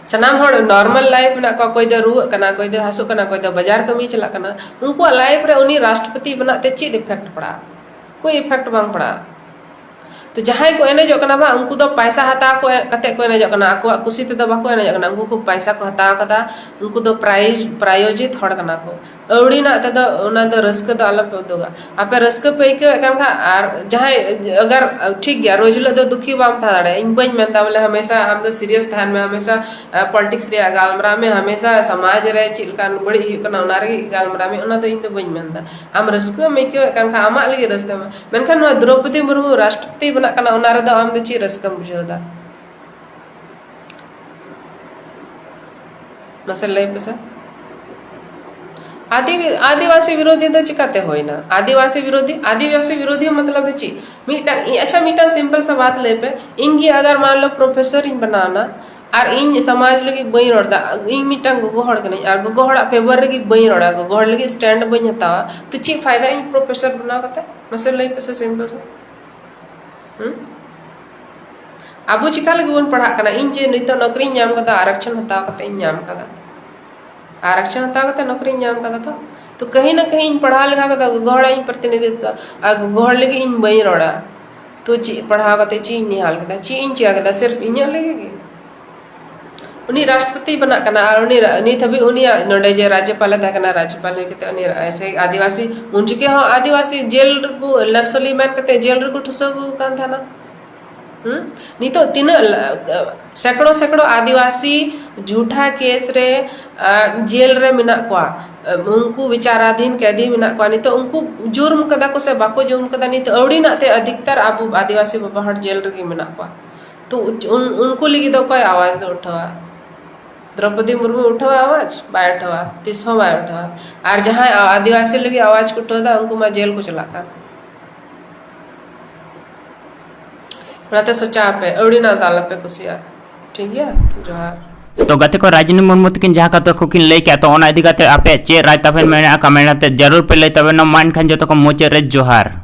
ᱥᱟᱱᱟᱢ ᱦᱚᱲ ᱱᱚᱨᱢᱟᱞ ᱞᱟᱭᱤᱯᱷ ᱢᱮᱱᱟᱜ ᱠᱚᱣᱟ, ᱚᱠᱚᱭ ᱫᱚ ᱨᱩᱣᱟᱹᱜ ᱠᱟᱱᱟ, ᱚᱠᱚᱭ ᱫᱚ ᱦᱟᱹᱥᱩᱜ ᱠᱟᱱᱟ, ᱚᱠᱚᱭ ᱫᱚ ᱵᱟᱡᱟᱨ ᱠᱟᱹᱢᱤ ᱪᱟᱞᱟᱜ ᱠᱟᱱᱟ᱾ ᱩᱱᱠᱩᱣᱟᱜ ᱞᱟᱭᱤᱯᱷ ᱨᱮ ᱩᱱᱤ ᱨᱟᱥᱴᱨᱚᱯᱚᱛᱤ ᱵᱮᱱᱟᱜ ᱛᱮ ᱪᱮᱫ ᱤᱯᱷᱮᱠᱴ ᱯᱟᱲᱟᱜᱼᱟ? ᱠᱳᱭ ᱤᱯᱷᱮᱠᱴ ᱵᱟᱝ ᱯᱟᱲᱟᱜᱼᱟ᱾ ᱛᱚ ᱡᱟᱦᱟᱸᱭ ᱠᱚ ᱮᱱᱮᱡᱚᱜ ᱠᱟᱱᱟ ᱵᱟᱝ, ᱩᱱᱠᱩ ᱫᱚ ᱯᱟᱭᱥᱟ ᱦᱟᱛᱟᱣ ᱠᱚ ᱠᱟᱛᱮ ᱠᱚ ᱮᱱᱮᱡᱚᱜ ᱠᱟᱱᱟ, ᱟᱠᱚᱣᱟᱜ ᱠᱩᱥᱤ ᱛᱮᱫᱚ ᱵᱟᱠᱚ ᱮᱱᱮᱡᱚᱜ ᱠᱟᱱᱟ᱾ ᱩᱱᱠᱩ ᱠᱚ ᱯᱟᱭᱥᱟ ᱠᱚ ᱦᱟᱛᱟᱣ ᱠᱟᱫᱟ, ᱩᱱᱠᱩ ᱫᱚ ᱯᱨᱟᱭᱤᱡᱽ, ᱯᱨᱟᱭᱳᱡᱤᱛ ᱦᱚᱲ ᱠᱟᱱᱟ ᱠᱚ᱾ ᱟᱹᱣᱲᱤᱱᱟᱜ ᱛᱮᱫᱚ ᱚᱱᱟ ᱫᱚ ᱨᱟᱹᱥᱠᱟᱹ ᱫᱚ ᱟᱞᱚᱯᱮ ᱩᱫᱩᱜᱟ᱾ ᱟᱯᱮ ᱨᱟᱹᱥᱠᱟᱹ ᱯᱮ ᱟᱹᱭᱠᱟᱹᱣᱮᱫ ᱠᱟᱱ ᱠᱷᱟᱱ, ᱟᱨ ᱡᱟᱦᱟᱸᱭ ᱟᱜᱟᱨ ᱴᱷᱤᱠ ᱜᱮᱭᱟ, ᱨᱳᱡᱽ ᱦᱤᱞᱳᱜ ᱫᱚ ᱫᱩᱠᱷᱤ ᱵᱟᱢ ᱛᱟᱦᱮᱸ ᱫᱟᱲᱮᱭᱟᱜᱼᱟ᱾ ᱤᱧ ᱵᱟᱹᱧ ᱢᱮᱱᱫᱟ ᱵᱚᱞᱮ ᱦᱟᱢᱮᱥᱟ ᱟᱢ ᱫᱚ ᱥᱤᱨᱤᱭᱟᱥ ᱛᱟᱦᱮᱱ ᱢᱮ, ᱦᱟᱢᱮᱥᱟ ᱯᱚᱞᱤᱴᱤᱠᱥ ᱨᱮᱭᱟᱜ ᱜᱟᱞᱢᱟᱨᱟᱣ ᱢᱮ, ᱦᱟᱢᱮᱥᱟ ᱥᱚᱢᱟᱡᱽ ᱨᱮ ᱪᱮᱫ ᱞᱮᱠᱟᱱ ᱵᱟᱹᱲᱤᱡ ᱦᱩᱭᱩᱜ ᱠᱟᱱᱟ ᱚᱱᱟ ᱨᱮᱜᱮ ᱜᱟᱞᱢᱟᱨᱟᱣ ᱢᱮ, ᱚᱱᱟ ᱫᱚ ᱤᱧ ᱫᱚ ᱵᱟᱹᱧ ᱢᱮᱱᱫᱟ᱾ ᱟᱢ ᱨᱟᱹᱥᱠᱟᱹᱢ ᱟᱹᱭᱠᱟᱹᱣᱮᱫ ᱠᱟᱱ ᱠᱷᱟᱱ ᱟᱢᱟᱜ ᱞᱟᱹᱜᱤᱫ ᱨᱟᱹᱥᱠᱟᱹ ᱢᱮ, ᱢᱮᱱᱠᱷᱟᱱ ᱱᱚᱣᱟ ᱫᱨᱚᱯᱚᱫᱤ ᱢᱩᱨᱢᱩ ᱨᱟᱥᱴᱨᱚᱯᱚᱛᱤ ᱵᱮᱱᱟᱜ ᱠᱟᱱᱟ, ᱚᱱᱟ ᱨᱮᱫᱚ ᱟᱢ ᱫᱚ ᱪᱮᱫ ᱨᱟᱹᱥᱠᱟᱹᱢ ᱵᱩᱡᱷᱟᱹᱣ ᱮᱫᱟ? ᱢᱟᱥᱮ ᱞᱟᱹᱭ ᱯᱮᱥᱮ᱾ ᱟᱹᱫᱤ- ᱟᱹᱫᱤᱵᱟᱹᱥᱤ ᱵᱤᱨᱳᱫᱷᱤ ᱫᱚ ᱪᱤᱠᱟᱹᱛᱮ ᱦᱩᱭᱱᱟ? ᱟᱹᱫᱤᱵᱟᱹᱥᱤ ᱵᱤᱨᱳᱫᱷᱤ, ᱟᱹᱫᱤᱵᱟᱹᱥᱤ ᱵᱤᱨᱳᱫᱷᱤ ᱢᱚᱛᱞᱚᱵ ᱫᱚ ᱪᱮᱫ? ᱢᱤᱫᱴᱟᱝ ᱤᱧ, ᱟᱪᱪᱷᱟ, ᱢᱤᱫᱴᱟᱝ simple ᱥᱟ ᱵᱟᱛ ᱞᱟᱹᱭ ᱯᱮ, ᱤᱧ ᱜᱮ ᱟᱜᱟᱨ ᱢᱟᱱ ᱞᱚ ᱯᱨᱚᱯᱷᱮᱥᱚᱨ ᱤᱧ ᱵᱮᱱᱟᱣᱱᱟ ᱟᱨ ᱤᱧ ᱥᱚᱢᱟᱡᱽ ᱞᱟᱹᱜᱤᱫ ᱵᱟᱹᱧ ᱨᱚᱲ ᱮᱫᱟ, ᱤᱧ ᱢᱤᱫᱴᱟᱝ ᱜᱚᱜᱚ ᱦᱚᱲ ᱠᱟᱹᱱᱟᱹᱧ ᱟᱨ ᱜᱚᱜᱚ ᱦᱚᱲᱟᱜ ᱯᱷᱮᱵᱚᱨ ᱨᱮᱜᱮ ᱵᱟᱹᱧ ᱨᱚᱲᱟ, ᱜᱚᱜᱚ ᱦᱚᱲ ᱞᱟᱹᱜᱤᱫ ᱥᱴᱮᱱᱰ ᱵᱟᱹᱧ ᱦᱟᱛᱟᱣᱟ, ᱛᱚ ᱪᱮᱫ ᱯᱷᱟᱭᱫᱟ ᱤᱧ ᱯᱨᱚᱯᱷᱮᱥᱚᱨ ᱵᱮᱱᱟᱣ ᱠᱟᱛᱮ? ᱢᱟᱥᱮ ᱞᱟᱹᱭ ᱯᱮᱥᱮ simple ᱥᱟ᱾ ᱦᱩᱸ? ᱟᱵᱚ ᱪᱤᱠᱟ ᱞᱟᱹᱜᱤᱫ ᱵᱚᱱ ᱯᱟᱲᱦᱟᱜ ᱠᱟᱱᱟ? ᱤᱧ ᱡᱮ ᱱᱤᱛᱚᱜ ᱱᱚᱠᱨᱤᱧ ᱧᱟᱢ ᱠᱟᱫᱟ, ᱟᱨᱟᱠᱪᱷᱚᱱ ᱦᱟᱛᱟᱣ ᱠᱟᱛᱮ ᱤᱧ ᱧᱟᱢ ᱠᱟᱫᱟ, ᱟᱨᱟᱠᱪᱷᱚᱱ ᱦᱟᱛᱟᱣ ᱠᱟᱛᱮ ᱱᱚᱠᱨᱤᱧ ᱧᱟᱢ ᱠᱟᱫᱟ, ᱛᱚ ᱛᱚ ᱠᱟᱹᱦᱤ ᱱᱟ ᱠᱟᱹᱦᱤ ᱤᱧ ᱯᱟᱲᱦᱟᱣ ᱞᱮᱠᱷᱟᱱ ᱫᱚ ᱜᱚᱜᱚ ᱦᱚᱲᱟᱜ ᱤᱧ ᱯᱨᱚᱛᱤᱱᱤᱫᱷᱤᱛᱛᱚ ᱟᱨ ᱜᱚᱜᱚ ᱦᱚᱲ ᱞᱟᱹᱜᱤᱫ ᱤᱧ ᱵᱟᱹᱧ ᱨᱚᱲᱟ᱾ ᱛᱚ ᱪᱮᱫ ᱯᱟᱲᱦᱟᱣ ᱠᱟᱛᱮ ᱪᱮᱫ ᱤᱧ ᱧᱮᱞ ᱠᱮᱫᱟ? ᱪᱮᱫ ᱤᱧ ᱪᱤᱠᱟ ᱠᱮᱫᱟ? ᱥᱤᱨᱯ ᱤᱧᱟᱹᱜ ᱞᱟᱹᱜᱤᱫ ᱜᱮ᱾ ᱩᱱᱤ ᱨᱟᱥᱴᱨᱚᱯᱚᱛᱤ ᱵᱮᱱᱟᱜ ᱠᱟᱱᱟ ᱟᱨ ᱩᱱᱤ ᱨᱟ- ᱱᱤᱛ ᱦᱟᱹᱵᱤᱡ ᱩᱱᱤᱭᱟᱜ ᱱᱚᱰᱮ ᱡᱮ ᱨᱟᱡᱽᱡᱚᱯᱟᱞᱮ ᱛᱟᱦᱮᱸ ᱠᱟᱱᱟ, ᱨᱟᱡᱽᱡᱚᱯᱟᱞ ᱦᱩᱭ ᱠᱟᱛᱮ ᱩᱱᱤ ᱨᱟ- ᱥᱮ ᱟᱹᱫᱤᱵᱟᱹᱥᱤ, ᱩᱱ ᱡᱚᱠᱷᱮᱡ ᱦᱚᱸ ᱟᱹᱫᱤᱵᱟᱹᱥᱤ ᱡᱮᱞ ᱨᱮᱠᱚ ᱱᱟᱨᱥᱚᱞᱤ ᱢᱮᱱ ᱠᱟᱛᱮ ᱡᱮᱞ ᱨᱮᱠᱚ ᱴᱷᱩᱥᱟᱹᱣ ᱟᱹᱜᱩ ᱠᱟᱱ ᱛᱟᱦᱮᱱᱟ᱾ ᱦᱩᱸ? ᱱᱤᱛᱚᱜ ᱛᱤᱱᱟᱹᱜ ᱞᱟ- ᱥᱮᱠᱲᱚ ᱥᱮᱠᱲᱚ ᱟᱹᱫᱤᱵᱟᱹᱥᱤ ᱡᱷᱩᱴᱟ ᱠᱮᱥ ᱨᱮ ᱟ, ᱡᱮᱞ ᱨᱮ ᱢᱮᱱᱟᱜ ᱠᱚᱣᱟ᱾ ᱟ, ᱩᱱᱠᱩ ᱵᱤᱪᱟᱨᱟᱫᱷᱤᱱ ᱠᱮᱫᱤ ᱢᱮᱱᱟᱜ ᱠᱚᱣᱟ᱾ ᱱᱤᱛᱚᱜ ᱩᱱᱠᱩ ᱡᱩᱨᱢ ᱠᱟᱫᱟ ᱠᱚ ᱥᱮ ᱵᱟᱠᱚ ᱡᱩᱨᱢ ᱠᱟᱫᱟ, ᱱᱤᱛᱚᱜ ᱟᱹᱣᱲᱤᱱᱟᱜ ᱛᱮ ᱟᱫᱷᱤᱠᱛᱟᱨ ᱟᱵᱚ ᱟᱹᱫᱤᱵᱟᱹᱥᱤ ᱵᱟᱵᱟ ᱦᱚᱲ ᱡᱮᱞ ᱨᱮᱜᱮ ᱢᱮᱱᱟᱜ ᱠᱚᱣᱟ᱾ ᱛᱚ ᱩᱱ- ᱩᱱᱠᱩ ᱞᱟᱹᱜᱤᱫ ᱫᱚ ᱚᱠᱚᱭ ᱟᱣᱟᱡ ᱫᱚ ᱩᱴᱷᱟᱹᱣᱟ? ᱫᱨᱚᱯᱚᱫᱤ ᱢᱩᱨᱢᱩ ᱩᱴᱷᱟᱹᱣᱟ ᱟᱣᱟᱡ? ᱵᱟᱭ ᱩᱴᱷᱟᱹᱣᱟ, ᱛᱤᱥ ᱦᱚᱸ ᱵᱟᱭ ᱩᱴᱷᱟᱹᱣᱟ᱾ ᱟᱨ ᱡᱟᱦᱟᱸᱭ ᱟ- ᱟᱹᱫᱤᱵᱟᱹᱥᱤ ᱞᱟᱹᱜᱤᱫ ᱟᱣᱟᱡ ᱠᱚ ᱩᱴᱷᱟᱹᱣ ᱮᱫᱟ, ᱩᱱᱠᱩ ᱢᱟ ᱡᱮᱞ ᱠᱚ ᱪᱟᱞᱟᱜ ᱠᱟᱱ᱾ ᱚᱱᱟᱛᱮ ᱥᱚᱪᱟᱣ ᱯᱮ, ᱟᱹᱣᱲᱤᱱᱟᱜ ᱫᱚ ᱟᱞᱚᱯᱮ ᱠᱩᱥᱤᱭᱟᱜᱼᱟ᱾ ᱴᱷᱤᱠ ᱜᱮᱭᱟ? ᱡᱚᱦᱟᱨ᱾ ᱛᱚ ᱜᱟᱛᱮ ᱠᱚ, ᱨᱟᱡᱽᱱᱤ ᱢᱩᱨᱢᱩ ᱛᱟᱹᱠᱤᱱ ᱡᱟᱦᱟᱸ ᱠᱟᱛᱷᱟ ᱠᱚ ᱠᱤᱱ ᱞᱟᱹᱭ ᱠᱮᱜᱼᱟ, ᱛᱚ ᱚᱱᱟ ᱤᱫᱤ ᱠᱟᱛᱮ ᱟᱯᱮ ᱪᱮᱫ ᱨᱟᱭ ᱛᱟᱯᱮ ᱢᱮᱱᱟᱜᱼᱟ, ᱠᱚᱢᱮᱱᱴ ᱟᱛᱮ ᱡᱟᱹᱨᱩᱲ ᱯᱮ ᱞᱟᱹᱭ ᱛᱟᱵᱚᱱᱟ᱾ ᱢᱟ ᱮᱱᱠᱷᱟᱱ ᱡᱚᱛᱚ ᱠᱚ ᱢᱩᱪᱟᱹᱫ ᱨᱮ ᱡᱚᱦᱟᱨ᱾